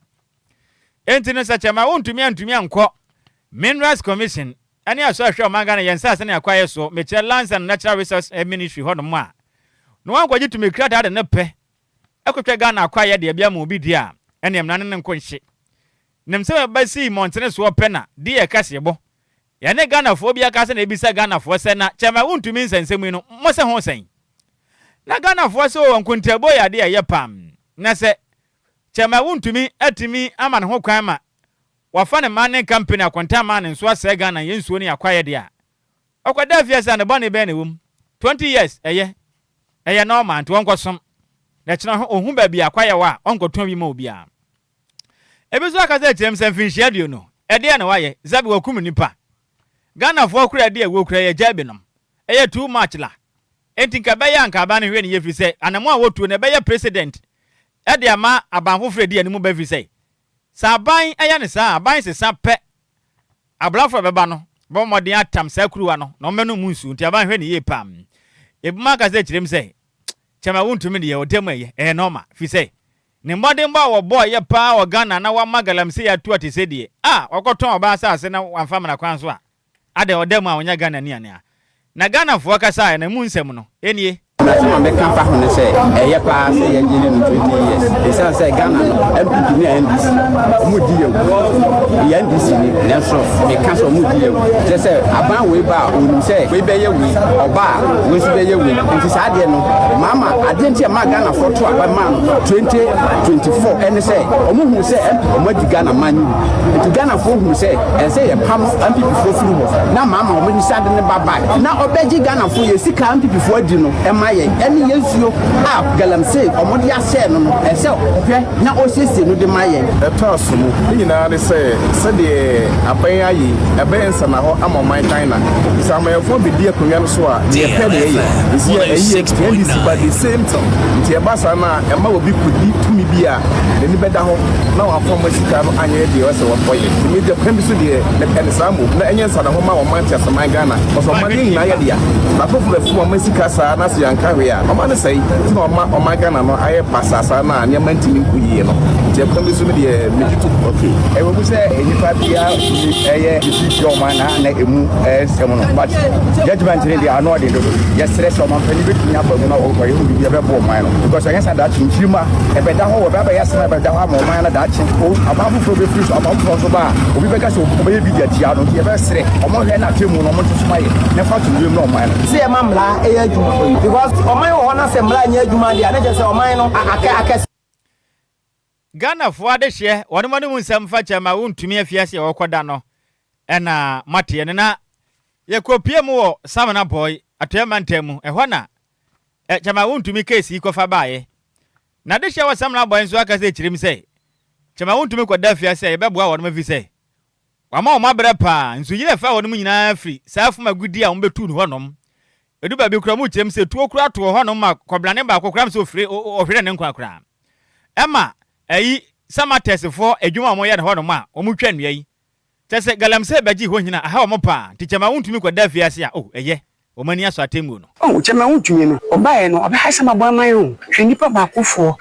Enti no sɛ Chairman Wontumi antumi ankɔ Minerals Commission ɛne asɔ ahwɛ ɔman Ghana yɛn nsase ne akwaeɛ so, mekyerɛ Lands and Natural Resource Ministry hɔnom a, na wankɔgye tumi krataa de ne pɛ ɛkɔtwa Ghana akwaeɛ deɛ bi ama obi di a, ɛne mmara ne ne nko nhye. Nim sɛ bɛba sii mmɔntene soɔ pɛ na di yɛ kaseɛbɔ yɛne Ghanafoɔ bi aka sɛ na ebisa Ghanafoɔ sɛ, na Chairman Wontumi nsɛnsɛm yi no mo sɛ ho sɛn? Na Ghanafoɔ sɛ o, nkontabuo yɛ adeɛ a ɛyɛ pam, na sɛ Chairman Wontumi atumi ama ne ho kwan ma wafa ne mining company Akonta Mining nso asɛe Ghana yɛn nsuo ne akwaeɛ deɛ a, ɔkɔda afiase a, ne bɔne bɛn na ɛwɔ mu? 20 years ɛyɛ normal, nti wɔnkɔsom na ɛkyerɛ ho ɔhu baabi akwaeɛ wɔ a, ɔnkɔtɔn bi ma obiara. Ebi nso aka sɛ kyerɛm sɛ mfinhyia 20 ɛdeɛ na wayɛ zabi wakum nipa. Ghanafoɔ kora ɛdeɛ ɛwɔ kura yɛ gya binom ɛyɛ too much la. Enti nka ɛbɛyɛ anka aban no hwɛ ne yie, firi sɛ anamo a wɔtuo no ɛbɛyɛ president ɛde ama aban foforɔ adi anim ba, firi sɛ aban ɛyɛ ne saa, aban sesa pɛ, aborɔfo a ɛbɛba no bɔ mmɔden atam saa kuruwa no na ɔmmɛnom mu nsuo. Nti aban hwɛ ne yie pam. Ebi mu aka sɛ kyerɛm sɛ Chairman Wontumi deɛ ɔda mu ɛyɛ normal, firi sɛ ne mmɔdenbɔ a wɔbɔɔ yɛ paa wɔ Ghana na wama galamsey atu ate sɛ deɛ a wɔkɔtɔn ɔbaa asase na wamfa mmara kwan so a adɛ ɔda mu a ɔnyɛ Ghana ni anea. Na Ghanafoɔ kasa a na mu nsɛm no ɛnie. Asɛm a mɛka fa ho ne sɛ ɛyɛ paa sɛ yɛgyele no 20 years, ɛsiane sɛ Ghana no, NPP ne NDC ɔmo di yɛwu. Yɛ NDC ni, nanso meka sɛ ɔmo di yɛwu, kyerɛ sɛ aban wei ba a, ɔnim sɛ wei bɛyɛ wei, ɔba a wei nso bɛyɛ wei. Nti saa adeɛ no maama adeɛ nti ɛma Ghanafoɔ to aba maa no 2024 ɛne sɛ ɔmo hu sɛ NPP ɔmo adi Ghana man no wu. Nti Ghanafoɔ hu sɛ ɛsɛ yɛpam NPP foɔ firi hɔ na maama ɔmo nsa de ne ba back na ɔbɛgye Ghanafoɔ yɛ sika NPP foɔ adi no ɛma yɛn, ɛne yɛn nsuo a galamsey ɔmo de asɛe no, ɛsɛ ɔhwɛ na ɔsiesie no de ma yɛn. Ɛtɔ aso mu ne nyinaa ne sɛ sɛdeɛ aban ayɛ ɛbɛyɛ nsana hɔ ama ɔman Ghana sɛ amayɛfoɔ bɛdi akonnwa no so a, deɛ ɛpɛ deɛ ɛyɛ nsi yɛ ɛyɛ NDC ba the same thing. Nti ɛba saa no a, ɛma obi kɔdi tumi bi a n'ani bɛda hɔ na wamfa ɔma sika no anyɛ deɛ ɛsɛ wɔyɛ. Nti media kwan bi so deɛ mepɛ ne saa mmom na ɛnyɛ nsana hɔ ma ɔman te asaman Ghana ɔsɛ ɔman ne nyinaa yɛ dea. Baakofo bɛfom ɔma sika saa na sɛ yɛanka hwee a, ɔma no sɛe. Nti na ɔma ɔman Ghana no ayɛ basaa saa na nneɛma ntumi nkɔ yie no. Nti ɛkwan bi so no deɛ megye to. Okay, ɛwɔ mu sɛ nnipa biara tumi ɛyɛ bibi tia ɔman na emu nsɛm no, but judgement no deɛ ano ɔden dodo. Yɛsrɛ sɛ ɔmanpanin bɛtumi aba mu na ɔyɛ ho biribi ɛbɛboa ɔman no, because ɛnyɛ sɛ daakye nkyirima ɛbɛda hɔ wɔbɛ abɛyɛ asɛm ɛbɛda hɔ ama ɔman no. Daakye o, aban foforɔ bɛfiri so, aban foforɔ nso ba a, obi bɛka sɛ ɔbɛyɛ bi de atia no. Nti yɛbɛsrɛ ɔmo hwɛ na atemu no ɔmo nso so ma yɛ na fa to wiem na ɔman no sɛ yɛma mmara ɛyɛ adwuma, because ɔman wɔ hɔ na sɛ mmara nyɛ adwuma deɛ a, ne kyerɛ sɛ ɔman no akɛ akɛse. Ghanafoɔ adehyeɛ wɔn mo anom nsɛm fa Chairman Wontumi afiase a wɔkɔda no ɛna moateɛ no. Na yɛkɔpie mu wɔ Samreboi Atɔeɛ Mantam mu, ɛhɔ na Chairman Wontumi case yi kɔfa baeɛ. Na adehyeɛ wɔ Samreboi nso aka sɛ kyerɛm sɛ Chairman Wontumi kɔda afiase a, yɛbɛboa wɔn afi sɛ wama wɔn abrɛ paa. Nso yere fa wɔn nyinaa firi saa fam agudi a wɔbɛtu no hɔnom. Ɛdu baabi kora mu kyerɛm sɛ tuo kora toɔ hɔnom ma kɔbrane baako kora m sɛ ofiri ɔhwere ne nkwa koraa. Ɛma ɛyi Samartexfoɔ adwuma a wɔyɛ no hɔnom a wɔtwa nnua yi kyɛ sɛ galamsey bɛgye hɔ nyina aha wɔn paa. Nti Chairman Wontumi kɔda afiase a, oh, ɛyɛ wɔn ani asɔ atemmuo no. Oh, Chairman Wontumi no, ɔbaeɛ no, ɔbɛha Samreboi man o. Hwɛ nnipa baakofoɔ,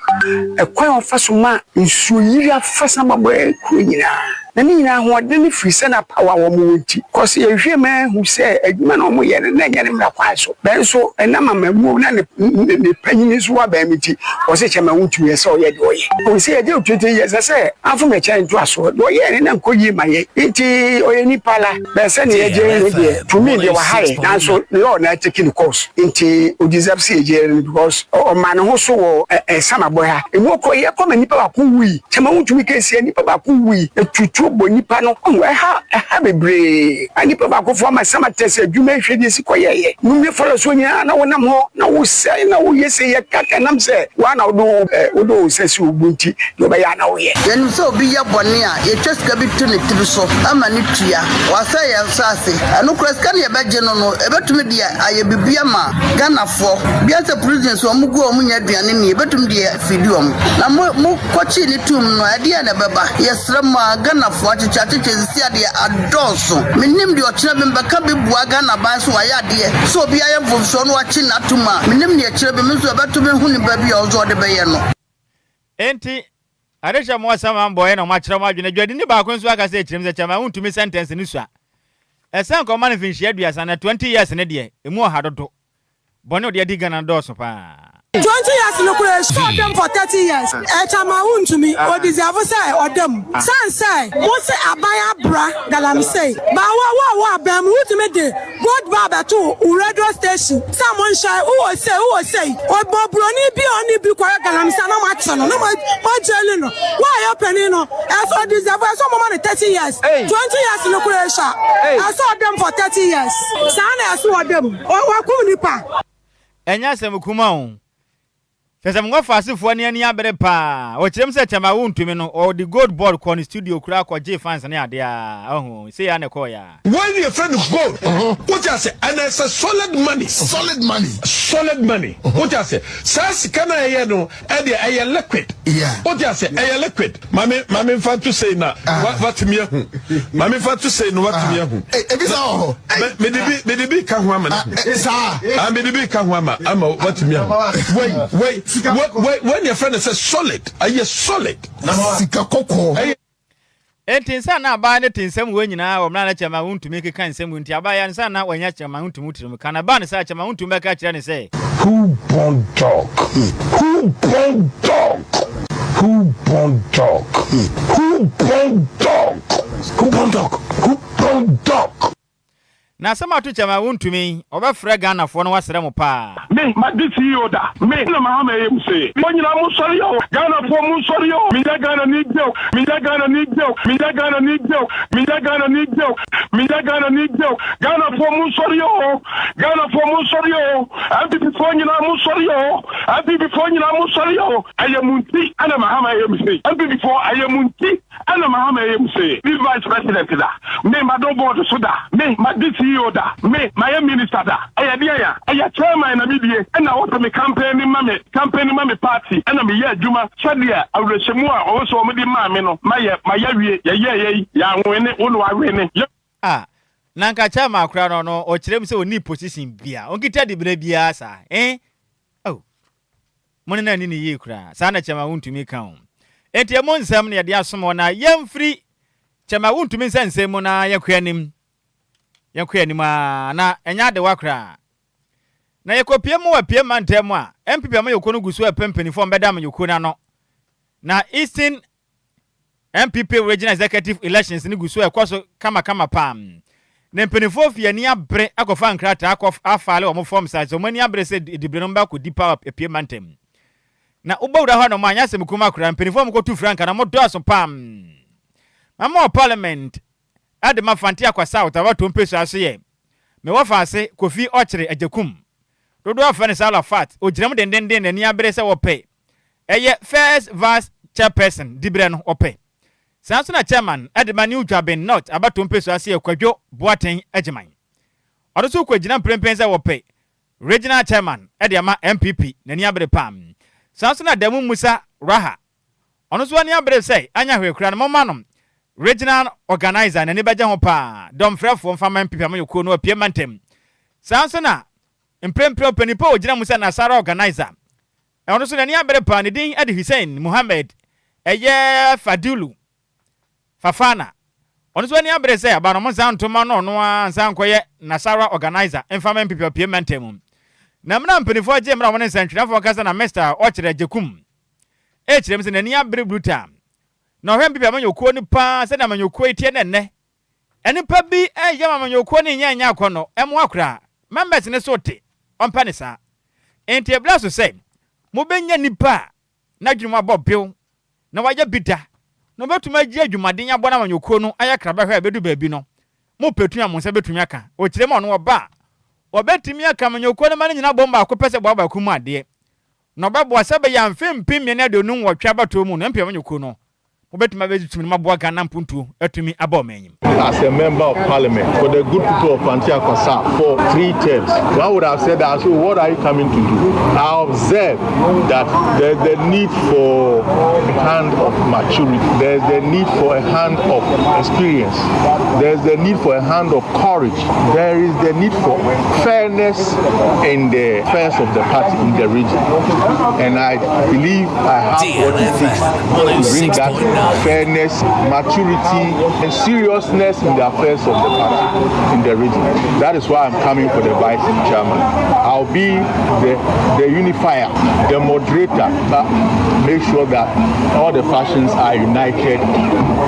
ɛkwan a ɔfa so ma nsuo yiri afa Samreboi kuro nyinaa. Na ne nyinaa ahoɔden no firi sɛ na power a wɔn wɔ nti. Cos yɛhwehwɛ mu ara hu sɛ adwuma no a wɔyɛ no na ɛnyɛ ne mmara kwan so. Nanso ɛnam amammuo na ne ne panyin nso wɔ abɛn mu nti ɔse kyɛ ma wontumi yɛ sɛ ɔyɛ deɛ ɔyɛ. Ɔhu sɛ yɛgye no 20 years ɛsɛ sɛ amfom ɛkyɛn ntoasoɔ. Deɛ ɔyɛɛ no na nkɔ yie ma yɛn nti ɔyɛ nipa la. Bɛn sɛ nea yɛgye no deɛ to me deɛ waha yɛn nanso law na atake ne course nti o deserve sɛ yɛgye no because ɔmaa ne ho so wɔ Samabɔ ha. Emu ɔkɔ yɛ kɔ ma nipa baako wui kyɛma wontumi ka nsia nipa baako wui etutuo bɔ nipa no ɔho ɛha ɛha bebree a nipa baako fo ama sama tɛ sɛ adwuma nhwɛ deɛ si kɔ yɛyɛ numie fɔlɔ so nyinaa na wonam hɔ na wosɛe na woyɛ sɛ yɛ kaka nam sɛ waa na wode wode wo nsa si wo bo nti Deɛ ɔbɛyɛ a na woyɛ. Yɛnim sɛ obi yɛ bɔne a, yɛtwa sika bi to ne tiri so ma no tua. Wasɛe yɛn nsase. Ɛno koraa, sika no yɛbɛgye no no, yɛbɛtumi de ayɛ biribi ama Ghanafoɔ. Bia sɛ prisons wɔn gu a wɔn nnya aduane nni, yɛbɛtumi de afidi wɔn. Na mo, mo kɔkyee no toom no, ɛdeɛn na ɛbɛba? Yɛsrɛ mo ara, Ghanafoɔ, akyekye akyekye sisi adeɛ adɔɔso. Mennim deɛ ɔkyena bi mebɛka bi bua Ghana aban so wayɛ adeɛ. Sɛ obi ayɛ mfomsoɔ na wakye no atom a, mennim deɛ ɛkyerɛ bi, me nso ɛbɛto me ho nipa bi a ɔno nso ɔde bɛyɛ no. Enti, adehyɛ mo ɔsaman bɔe na wɔakyerɛ mo adwene. Dwadini baako nso aka sɛ kyerɛm sɛ kyɛm a wontumi sɛntɛnse no sua. Ɛsɛ anka ɔma no mfinhyia 30 na 20 years no deɛ, emu ɔha dodo. Bɔne a ɔde adi Ghana no dɔɔso paa. 20 years no koraa esua ɔda mu for 30 years ɛkyɛ ma wontumi o deserve sɛ ɔda mu sane sɛ mo se aban abra galamsey ba wo a wo a wo aban mu wotumi de Gold bar bɛto wo radio station sɛ mo nhyɛ wowɔ sei wowɔ sei ɔbɔ broni bi a ɔne bi kɔyɛ galamsey na mo akye no na mo mo jaili no wo a yɛ panin no ɛsɛ ɔ deserve ɛsɛ ɔmo ma no 30 years 20 years no kura esua ɛsɛ ɔdam for 30 years saa na ɛsɛ ɔdam wakum nipa. Ɛnyɛ asɛm kuma o. Kyerɛ sɛ Mongɔfo asefoɔ no ani abere paa. Ɔkyerɛ mu sɛ Kyɛm a wontumi no, ɔde gold board kɔɔ ne studio koraa kɔgyee fans ne adeɛ a, ɔho, sei ara na ɛkɔɔeɛ a. Wei ne yɛfrɛ no gold. Wote ase? And it's a solid money. Solid money. Solid money. Wote ase? Saa sika no a ɛyɛ no, ɛdeɛ ɛyɛ liquid. Yeah. Wote ase? Ɛyɛ liquid. Maame, maame nfa nto sei na wa watumi ahu. Maame nfa nto sei na watumi ahu. Ebi sa wɔ hɔ. Mede bi mede bi ka ho ama no. Saa. Ah, mede bi ka ho ama ama watumi ahu. Wei wei wei wei na yɛfrɛ no sɛ solid. Ɛyɛ solid. Sika kɔkɔɔ. Enti nsa na abaa no te nsɛm wei nyinaa wɔ mmerɛ a na Kyɛma wontumi keka nsɛm wei nti abaayewa no nsa na wanya Kyɛma wontumi tirim ka na ɛbaa no saa Kyɛma wontumi bɛka kyerɛ no sɛ. Who born dog? Who born dog? Who born dog? Who born dog? Who born dog? Who born dog? Na asɛm ato kyɛm a wontumi yi, wɔbɛfrɛ Ghanafoɔ na wɔasrɛ mo paa. Me, madi CEO da. Me na Mahama ɛyɛ mu see. Mo nyinaa mo nsɔre o. Ghanafoɔ mo nsɔre o. Menyɛ Ghanani bio. Menyɛ Ghanani bio. Menyɛ Ghanani bio. Menyɛ Ghanani bio. Menyɛ Ghanani bio. Ghanafoɔ mo nsɔre o. Ghanafoɔ mo nsɔre o. NPP foɔ nyinaa mo nsɔre o. NPP foɔ nyinaa mo nsɔre o. Ɛyɛ mo nti ɛna Mahama ɛyɛ mu sei. NPP foɔ ɛyɛ mo nti. Ɛna Mahama ɛyɛ mu se me vice president da, me mado board so da, me madi CEO da, me mayɛ minister da, ɛyɛ deɛn a? Ɛyɛ chairman na me die, ɛna wɔsɛ me campaign ma me campaign ma me party, ɛna meyɛ adwuma sɛdeɛ awerɛhyɛmu a wɔwɔ sɛ wɔde maa me no mayɛ mayɛ awie, yɛyɛɛyɛ yi, yɛanwene, wo na wawene, yɛ. Ah na nka chairman koraa no ɔno ɔkyerɛ mu sɛ ɔnni position bia, ɔnkita diberɛ biara saa eh oh. Mo ne no anni no yie koraa. Saa na Kyɛma wontumi ka o. Enti emu nsɛm na yɛde asom wo na yɛmfiri Kyɛma wontumi nsa nsɛm mu na yɛnkɔ anim. Yɛnkɔ anim ara na ɛnyɛ adewa koraa. Na yɛkɔpie mu wɔ Apiem mantam mu a, NPP amanyɔkuo no gu so repɛ mpanimfoɔ a wɔbɛda amanyɔkuo no ano. Na Eastern NPP Regional Executive Elections no gu so ɛkɔ so kamakama paa. Na mpanimfoɔ fi ani abere akɔfa nkrataa akɔ afaale wɔn forms a sɛ wɔn ani abere sɛ dibere no wɔbɛkɔ di power apue mantam. Na wobɛwura hɔ nom a nyɛ asɛm kuma koraa mpanimfoɔ a wɔkɔtu franka no wɔdɔɔso paa. Mama wɔ parliament de ma Fante Akwa South abatoɔ mpesua so yɛ me wɔfa ase Kofi Ɔkyere Agyekum. Dodoɔ afrɛ no Salah Fat, ɔgyina mu dendenden n'ani abere sɛ wɔpɛ Ɛyɛ First Vice Chairperson diberɛ no ɔpɛ. Saa nso na Chairman de ma New Dwaben North abatoɔ mpesua ase yɛ Kwadwo Boateng Agyeman. Ɔno nso rekɔgyina mprempren sɛ wɔpɛ Regional Chairman de ama NPP, n'ani abere paa. Saa nso na Damu Musa Raha, ɔno nso ani abere sɛ anya hwee koraa no momma no Regional Organiser, n'ani bɛgye ho paa. Dɔmfrɛfoɔ mfa mma NPP amanyɔkuo no apue mantam. Saa nso na mprempren ɔpanin pa a ɔgyina mu sɛ Nasara Organiser Ɔno nso n'ani abere paa, ne din de Hussein Muhammad, ɛyɛ Fadilu Fafana. Ɔno nso ani abere sɛ aba no wɔnsan nto mma no ɔno ara nsan nkɔyɛ Nasarawa organiser mfa ma NPP Apue mantam mu. Na mmerɛ a mpaninfoɔ gyee mmerɛ a wɔne nsɛntwerɛfoɔ kasa na Mister Ɔkyerɛ Agyekum rekyerɛ mu sɛ n'ani abere brutal na ɔhwɛ NPP amanyɔkuo no paa sɛdeɛ amanyɔkuo yi teɛ ne nnɛ nnipa bi reyɛ ma amanyɔkuo no nyɛ nyɛ akɔnnɔ mmoa koraa members no so te ɔmpɛ ne saa nti ɛberɛ aso sɛ mobɛnya nnipa a n'adwene mu abɔ bew na wayɛ bi da, na obetumi agye adwumaden abɔ n'amanyɔkuo no ayɛ krabɛhwɛ a ɛbɛdu baabi no, mopɛ tumi a mo nsa bɛtumi aka. Ɔkyerɛ mu a ɔno ɔba a, ɔbɛtumi aka amanyɔkuo no ma no nyina abom baako pɛ sɛ boa baako mu adeɛ, na ɔbɛboa sɛ ɛbɛyɛ a mfe 2028 abatoɔ mu no, MP amanyɔkuo no, mobɛtumi abɛgye tumi no moaboa Ghana mpuntuo atumi aba ɔman yi mu. As a member of parliament for the good people of Fanti Akwasa for three terms, one would have said that, so what are you coming to do? I observe that there's the need for a hand of maturity, there's the need for a hand of experience, there's the need for a hand of courage, there is the need for fairness in the affairs of the party in the region. And I believe I have what it takes to bring that fairness, maturity, and seriousness in the affairs of the party in the region. That is why I'm coming for the vice chairman. I'll be the, the unifier, the moderator, but make sure that all the factions are united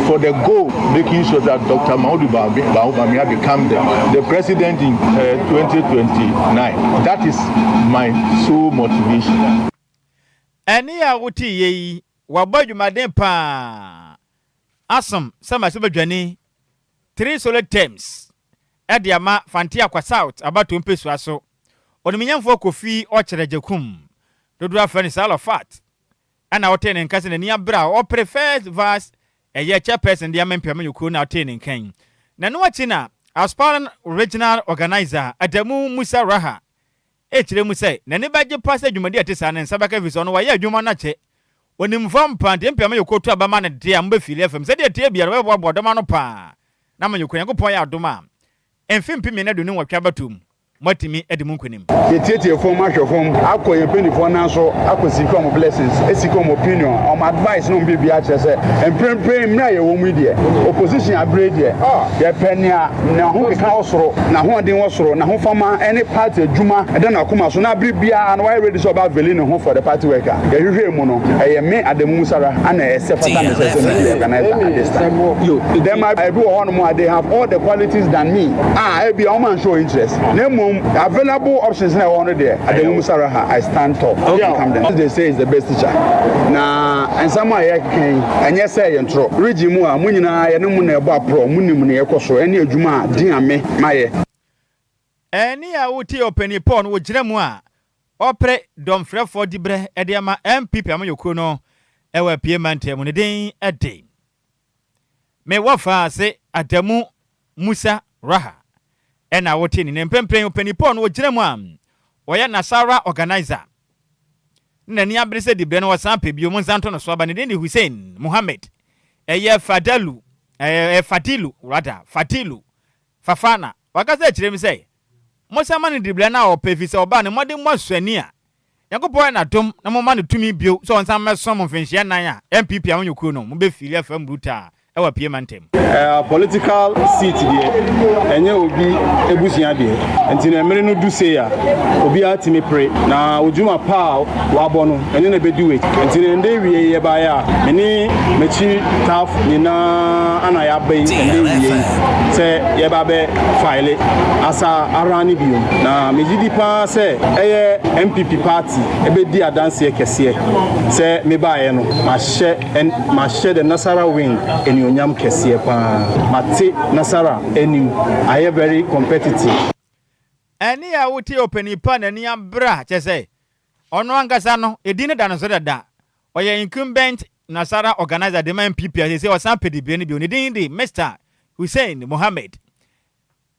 for the goal, making sure that Dr. Mahudu Bawumia become the, the president in 2029. That is my sole motivation. Ɛnne a woteeɛ yi, wabɔ adwumaden pa ara asom sɛ mmarahyɛbadwani three solid terms de ama Fanteakwa South abatoɔ mpesua so. Onimuonyamfoɔ Kofi Ɔkyerɛ Agyekum, dodoɔ afrɛ no Salofat, ɛna wotee ne nka sɛ n'ani abere a ɔpere first vice ɛyɛ chairperson de ama MP amanyɔkuo no a wotee ne nka yi. Na ɛno akyi na Aspiring Regional Organiser Adamu Musa Raha rekyerɛ mu sɛ n'ani bɛgye paa sɛ dwumadi a ɛte saa no nsa bɛka efisɛ ɔno wayɛ adwuma no akyɛ. Onim fam paa nti MP amanyɔkuo to aba ma no deɛ a mobɛfiili afam. Sɛdeɛ ɛteɛ biara no ɔbɛboaboa dɔm ano paa na amanyɔkuo Nyankopɔn ayɛ adom a mfe 2028 abatoɔ mu moatumi adi mu nkonim. Yɛtietie fam ahwɛ fam akɔ yɛn mpaninfoɔ nan so akɔ seek wɔn blessings, seek wɔn opinion, wɔn advice ne wɔn biribiara kyerɛ sɛ mprempren mmerɛ a yɛwɔ mu yi deɛ opposition abere yi deɛ yɛpɛ nea N'ahokeka wɔ soro, n'ahoɔden wɔ soro, n'ahofama ne party adwuma da n'akoma so na bere biara no wayɛ ready sɛ ɔbɛ availi ne ho for the party work a yɛhwehwɛɛ mu no, ɛyɛ me Adamu Musara ana ɛsɛ fata me sɛ sɛ me yɛ organiser at this time. There might ebi wɔ hɔnom a they have all the qualities than me a ebia wɔn an show interest na mmom available options na ɛwɔ hɔ no deɛ Adamu Musara ha I stand tall to become the they say is the best teacher na nsɛm a yɛkeka yi ɛnyɛ sɛ yɛn torɔ region mu a mo nyinaa yɛne mo na ɛbɔ aporɔ mo nim nea ɛkɔ so ɛne adwuma a din a me mayɛ. Ɛnne a wotie Ɔpanin Paul no wogyina mu a ɔpere dɔmfrɛfoɔ diberɛ de ama NPP amanyɔkuo no wɔ Apue mantam mu. Ne din de Me wɔfa ase Adamu Musa Raha ɛna wote ne nne. Mprempren Ɔpanin Paul no wogyina mu a ɔyɛ Nasara organiser. Ne n'ani abere sɛ diberɛ no ɔsan pɛ bio. Monsan nto no so aba. Ne din de Hussein Mohammed. Ɛyɛ Fadalu, ɛyɛ Fadilu rather, Fadilu Fafana. Wakasa akyerɛ me sɛ, Monsan ma no diberɛ no a ɔpɛ, efisɛ ɔbaa ne mmɔdemmɔ suani a Nyankopɔn ayɛ no adom na momma no tumi bio sɛ ɔnsan mmɛsom mo mfenhyia nnan a NPP amanyɔkuo no mobɛfiili afa mu brutaa wɔ Apue mantam. Political seat deɛ ɛnyɛ obi abusua deɛ nti no mmere no du sei a obiara tumi pere na wo dwuma pa a wabɔ no ɛno na ɛbɛdi w'akyi nti no ɛndɛ wie yi yɛbaeɛ a me ne m'akyi taafo nyinaa ana yɛaba yi ɛndɛ wie yi sɛ yɛba bɛ file asa arane bio na megye di paa sɛ ɛyɛ NPP party ɛbɛdi adanseɛ kɛseɛ sɛ mebaeɛ no mahyɛ mahyɛ the Nasara wing anuonyam kɛseɛ paa. Mate Nasara anim ayɛ very competitive. Ɛnne a wotie ɔpanin pa a n'ani abere a kyerɛ sɛ ɔno ankasa no edin no da no so dada. Ɔyɛ incumbent Nasara organiser de ma NPP a seesei ɔsan pɛ dibere no bio. Ne din de Mister Hussein Mohammed.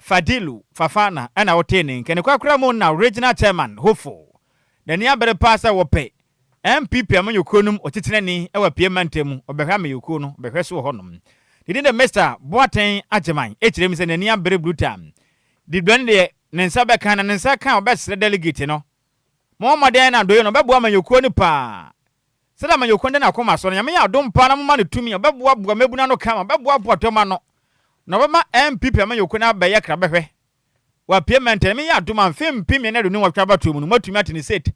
Fadilu Fafana na wotee ne nka. Ne korakora mu na Regional Chairman Hopeful n'ani abere paa sɛ wɔpɛ NPP amanyɔkuo no mu otitenani wɔ Apue mantam mu. Ɔbɛhwɛ amanyɔkuo no, ɔbɛhwɛ so wɔ hɔnom. Ne din de Mister Boateng Agyeman. Ɛkyerɛ mu sɛ n'ani abere brutal. Dibrɛ no deɛ ne nsa bɛka na ne nsa ka a ɔbɛsrɛ delegate no. Mommɔ mmɔden na Adoye no ɔbɛboa amanyɔkuo no paa. Sɛdeɛ amanyɔkuo no da n'akoma so no, Nyame yɛ adom paa na moma no tumi a, ɔbɛboaboa mmabunu ano kama, ɔbɛboaboa dɔm ano. Na ɔbɛma NPP amanyɔkuo no abɛyɛ krabɛhwɛ wɔ Apue mantam. Nyame yɛ adom a mfe 2028 abatoɔ mu no, moatumi ate ne se tɛ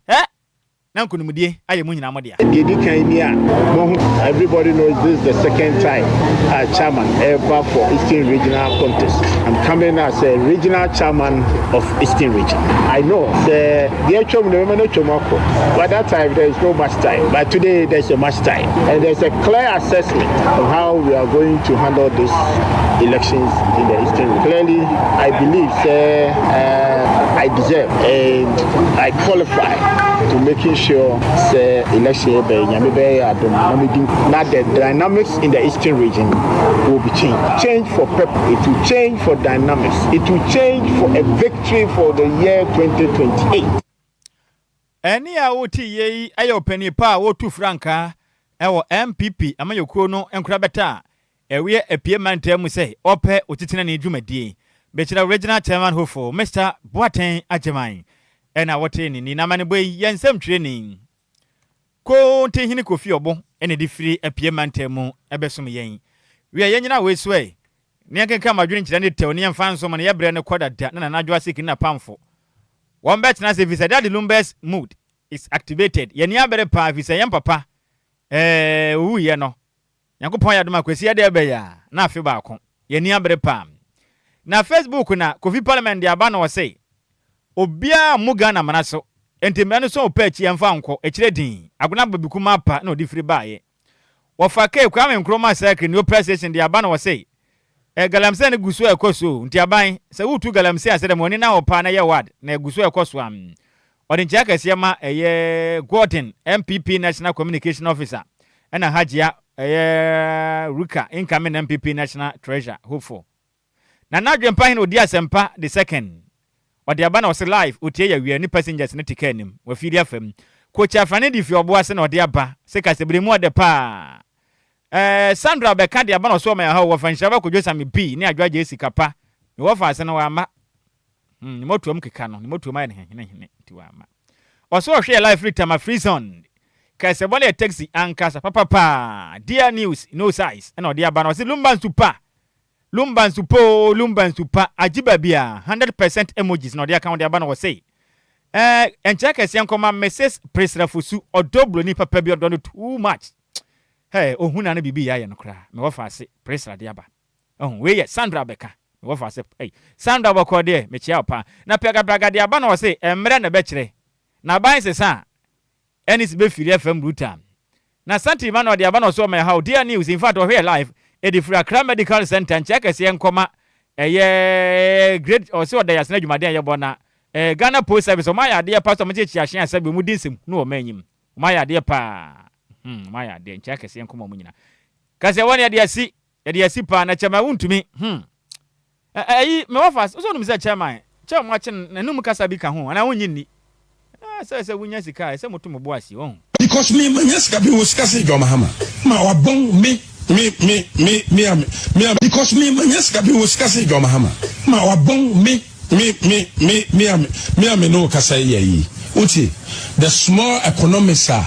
na nkonimdie ayɛ mo nyinaa mo dea. Deɛ ɛdi kan ni a moahu. Everybody knows this is the second time a chairman ɛreba for Eastern Regional contest. I'm coming as a regional chairman of Eastern Region. I know sɛ deɛ atwam no ɛbɛma no atwam akɔ but that time there is no much time but today there is a much time and there is a clear assessment of how we are going to handle this elections in the Eastern Region. Clearly I believe sɛ uh, I deserve and I qualify to making sure sɛ election yɛ bɛyɛ nyame bɛyɛ adom na medi na the dynamics in the Eastern Region will be changed. Change for purpose. It will change for dynamics. It will change for a victory for the year 2028. Ɛnne a wote yei yɛ ɔpanin pa a ɔretu frankaa wɔ NPP amanyɔkuo no nkorabata a ɛweɛ Apue mantam mu sɛ ɔrepɛ otitenani dwumadie. Bɛkyerɛ Regional Chairman hopeful Mister Boateng Agyeman na wotee ne nni. N'amanebɔ yi yɛ nsɛmtwerɛni Kontihene Kofi Ɔbo na ɛde firi Apue mantam mu bɛsom yɛn. Wiɛ yɛnyina wei so ɛ na yɛnkenkan mo adwene nkyerɛ ne tɛw ne yɛmfa nsom no yɛbrɛ no kɔ dada na Nana Adwoa Siki ne n'apamfo wɔn bɛtena ase efisɛ Daddy Lumba's mood is activated. Yɛn ani abere paa efisɛ yɛn papa ɛɛ owuiɛ no Nyankopɔn ayɛ adom a Kwesi ɛde ɛbɛyɛ a na afe baako. Yɛn ani abere paa. Na Facebook na Kofi Parliament de aba na ɔse obiara mmu Ghana mmara so enti mmara no sɛ ɔpɛ akyi ɛmfa nkɔ akyire din. Agona Babi Kumaa pa na ɔde firi baeɛ. Wɔfa Kay Kwame Nkrumah Circle New Station de aba na ɔse eh, galamsey no gu so a ɛkɔ so o, nti aban sɛ woretu galamsey a sɛ dɛm w'ani na hɔ paa na ɛyɛ ward na ɛgu so a ɛkɔ so a ɔde nkyea kɛseɛ ma ɛyɛ Gordon NPP National Communication Officer ɛna Hajia ɛyɛ Ruka incoming NPP National Treasurer hopeful. Nana Adwempa hene odi asɛmpa the second ɔde aba na ɔse live otie yɛ wia ne passengers no te car nim wafiri afa mu Coach Afrane de fi ɔbo ase na ɔde aba se kasabere mu ɔdɛ paa eh Sandra bɛka de aba na ɔse ɔma yɛ ha o wɔfa nhyira ba Kojo Same B ne Adwoa Gyesi Kapa me wɔfa ase no wamma hmm ne motoam keka no ne motoam ayɛ no hehenehene nti wamma ɔse ɔhwɛ yɛ live firi Tama Free Zone kɛsɛbɔ no yɛ taxi ankasa papapaa Dear News no size ɛna ɔde aba na ɔse Lumba nsu pa Lumba nsu pa oo lumba nsu pa agye baabi a 100% emojis na ɔde aka ho de aba na ɔse eh nkyɛ kɛseɛ nkɔma Mrs Priscilla Fosu ɔdɔ broni papa bi ɔdɔ no too much hey ohu na no biribi yɛ ayɛ no koraa me wɔfa ase Priscilla de aba ɔho wei yɛ Sandra bɛka me wɔfa ase hey Sandra bɔkɔɔ deɛ mekyia wo paa na Piagapiaga de aba na ɔse mmerɛ na ɛbɛkyerɛ na aban sesa a ɛne si bɛfiri afam brutal Na Santi ma na ɔde aba na ɔsɛ ɔma ɛhaw dear news in fact ɔhwɛ yɛ live ɛde firi Accra Medical Center nkyɛ kɛseɛ nkɔma ɛyɛ great ɔsɛ ɔda yasena adwumaden a yɛbɔ na ɛɛ Ghana Post Service ɔmo ayɛ adeɛ pa sɛ ɔmo kyekyere ahyɛn asɛ bi ɔmo di nsɛm hunu wɔ ɔmo anyim ɔmo ayɛ adeɛ paa hmm ɔmo ayɛ adeɛ nkyɛ kɛseɛ nkɔma ɔmo nyina kɛseɛ wɔ ne yɛde asi Yɛde asi paa na chairman wontumi hmm ɛyi me wɔfa so wonim sɛ chairman kyɛ ɔmo akye no n'anum kasa bi ka ho anaa wonnye nni ah sɛ sɛ wonya sika a ɛsɛ moto mo bo ase wahu. Because me manya sika me wɔ sika sen John Mahama ma wabɔn me me me me me a me a because me manya sika me wɔ sika sen John Mahama ma wabɔn me me me me me a me a me ne wo kasa yi yɛ yi wotie the small economics a.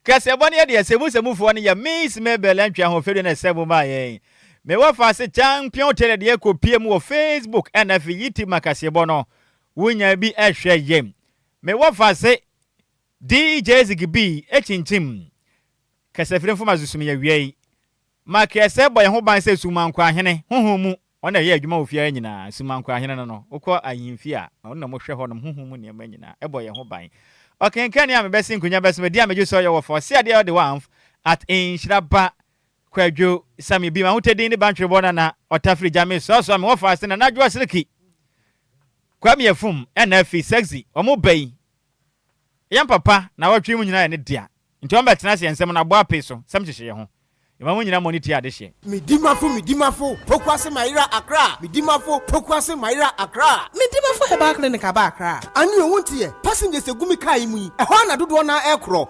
Kaseɛbɔ no yɛ deɛ sɛ mu sɛ mufoɔ no yɛ Miss Mabel Antwi Ahoɔfɛdua na ɛsɛ mu maa yɛn. Me wɔfa ase Champion Taylor deɛ kɔ pie mu wɔ Facebook ɛna afei YouTube ma kaseɛbɔ no wonya bi ɛhwɛ yɛ. Me wɔfa ase DJ Ziggy B ɛkyinkyim kasafire mfoma so sum yɛ wiei. Ma kɛsɛ bɔ yɛn ho ban sɛ Sumankwahene honhom mu Wɔn na ɛyɛ adwuma wɔ fie ha nyinaa. Sumankwahene no no, wokɔ ahemfie a, ɔno na wɔhwɛ hɔnom honhom mu nneɛma nyinaa. Ɛbɔ yɛn ho ban. Ɔkenkanni a mebɛsen nkonnwa bɛsom adi a megye sɛ ɔyɛ wɔfa ɔse adeɛ a ɔde wamf at nhyira ba Kwadwo Sammy bi m'ahotɛ ne bantwerebɔ nana ɔtafiri gya me soasoa me wɔfa ase nana adwoa silky Kwame afum ɛna afi sexy wɔn ba yi Yɛn papa naawɔtwe mu nyinaa yɛ ne dea, nti ɔmbɛtena ase yɛn nsam na abɔ apee so sɛm hyehye yɛn ho. Yɛma mo nyinaa mo ani tua adehyeɛ. Medimafo Medimafo Pokuase Mayera Accra Medimafo Pokuase Mayera Accra. Medimafo Herbal Clinic aba Accra. Ane o wonte yɛ, passengers egu me car yi mu yi, ɛhɔ ara na dodoɔ no ara ɛrekorɔ.